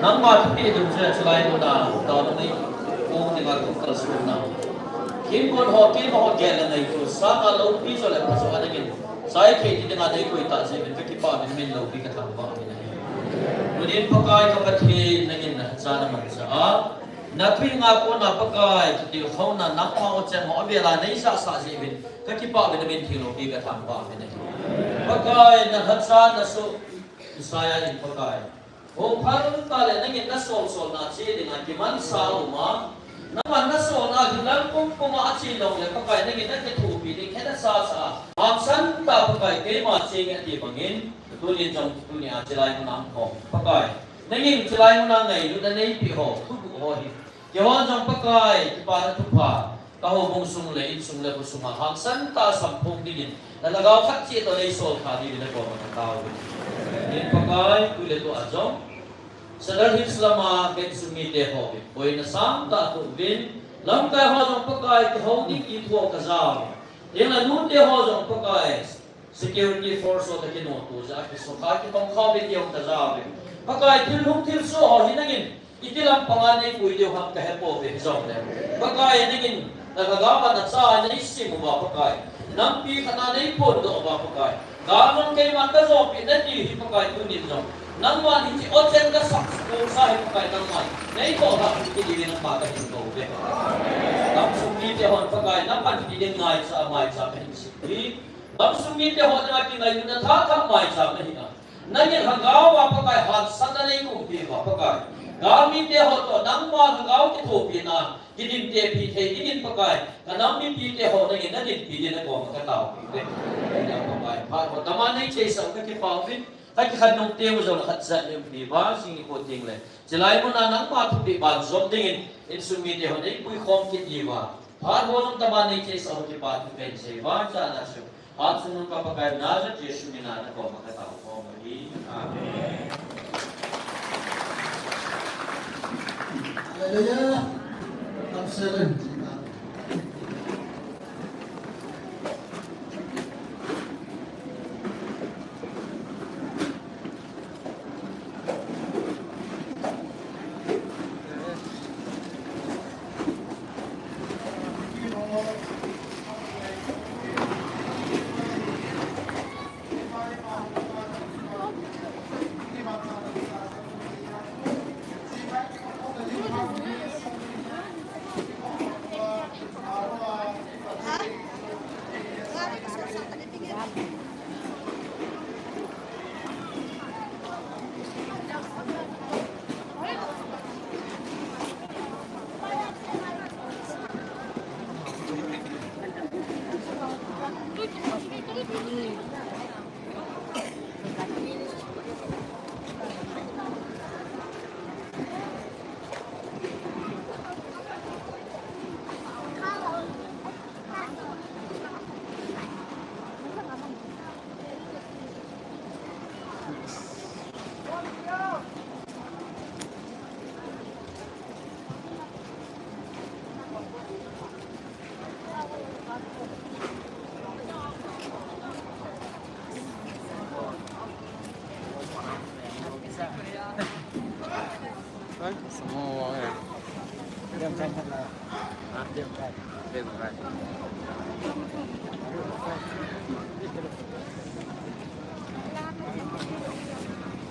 Nangma thupeh dungjuiya chulai muna taona nei pung dinga kum kalsonna, hinkho ho, keima ho gel le ngaito sanga loupi jo le phajo a nangin chai thei ti dinga neikoi tah jeh uvin kakipah uvin, namin loupi kathangvah uvin ahi. Tunin Pakai ka Pathen, nangin nacha namancha a, nathui nga kona Pakai kitilkhouna nangma uchen ho avela neijahsah jeh uvin kakipah uvin, namin theng loupi kathangvah uvin ahi. Pakai nalhacha nasoh Isaiah in Pakai, hung phat tah le nangin nasolsolna che dinga kimansa uma, nangman nasolna hi lam pumpuma ache jongle Pakai nangin nakithopi ding hena sasa a, hangsan tah Pakai keima chenge ati bangin, tunin jong tunia chulai muna umho Pakai, nangin chulai muna ngailutna neipeh ho, thuguh ho hi, keihon jong Pakai, kipana thupha, ka houbung sung le insung le khosunga hangsan tah a samphong dingin, nalhagao khat cheh toh neisol kha dingin nakoma katao uve. Tunin Pakai, tu le tu a jong Sadar Hills lama ka insung mite ho, boina sangtah toh uvin, lamkai ho jong Pakai, kihou ding kitho kajao uve. Tengle nute ho jong Pakai, security force ho toh kinoto jeh a kisukha kitongkha uvin ti jong kajao uve. Pakai, thil hung thilsoh ho hi nangin iti lampanga neipui diu ham kahepouve, hijongle Pakai nangin nalhagao a nacha neisim uva Pakai, nampi khat a neiphondoh uva Pakai, gal jong keiman kajopeh nati hi Pakai, tunin jong nangman hiche uchen kasap kosa hi Pakai, nangman neitoh lhah kit diuvin nangma kahin kou uve. Gamsung mite hon Pakai, napanpi ding ngaicha maicha kahin sei uve. Gamsung mite ho dinga kingailutna thahat maicha nahi a, nangin lhagao a Pakai hangsanna neiumpi uva Pakai, gal mite ho toh nangma lhagao kithopina kidinte pi thei dingin Pakai, kanam mipite ho nangin nadinpi dingin nakoma kataopi uve. Pakai, phat ho tama neicheisah u kakipah uvin, kakikhen nung teng u jong khat jat neiumpi uva, jing nikho tengle chulai muna nangma thupeh banjom dingin insung mite ho neipuikhom kit diuva, phat ho jong tama neicheisah u kipathu kahin sei uva, chana chu Hatchungnung ka Pakai Nazareth Jesu mina nakoma kataokhom uve. Amen. Hallelujah. Come, seven.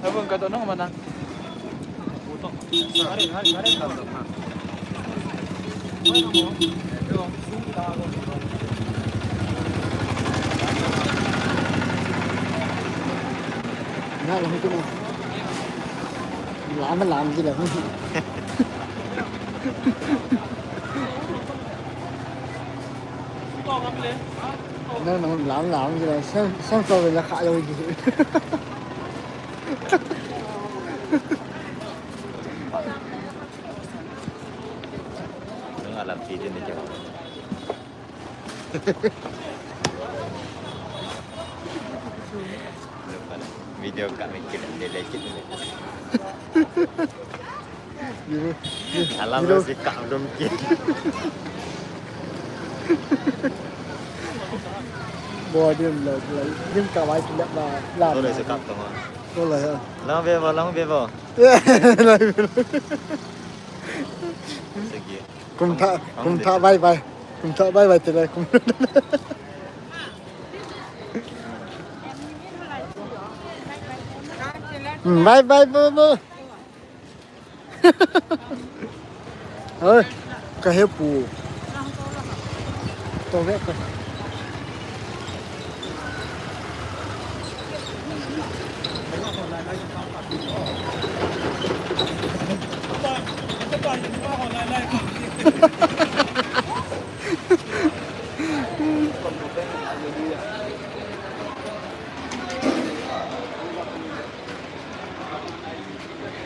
Abang kata nang mana? Na lang tu na. Lam lam ji la. Nang nang lam lam ji la, sang sang to la kha lo ji. Nang alam ti din ni. Video kami kit ni le kit ni. Alam lo si kak dum kit. Bo dim lo, dim ka wai kit la la. Lo le si kak to ma. Ko la ya. Lang ve vo, lang ve vo. Lai ve. Sige. Kum tha, kum tha bye bye. Kum tha bye bye te lai kum. Hmm, bye bye bo bo. Oi, ka he pu. To ve ka.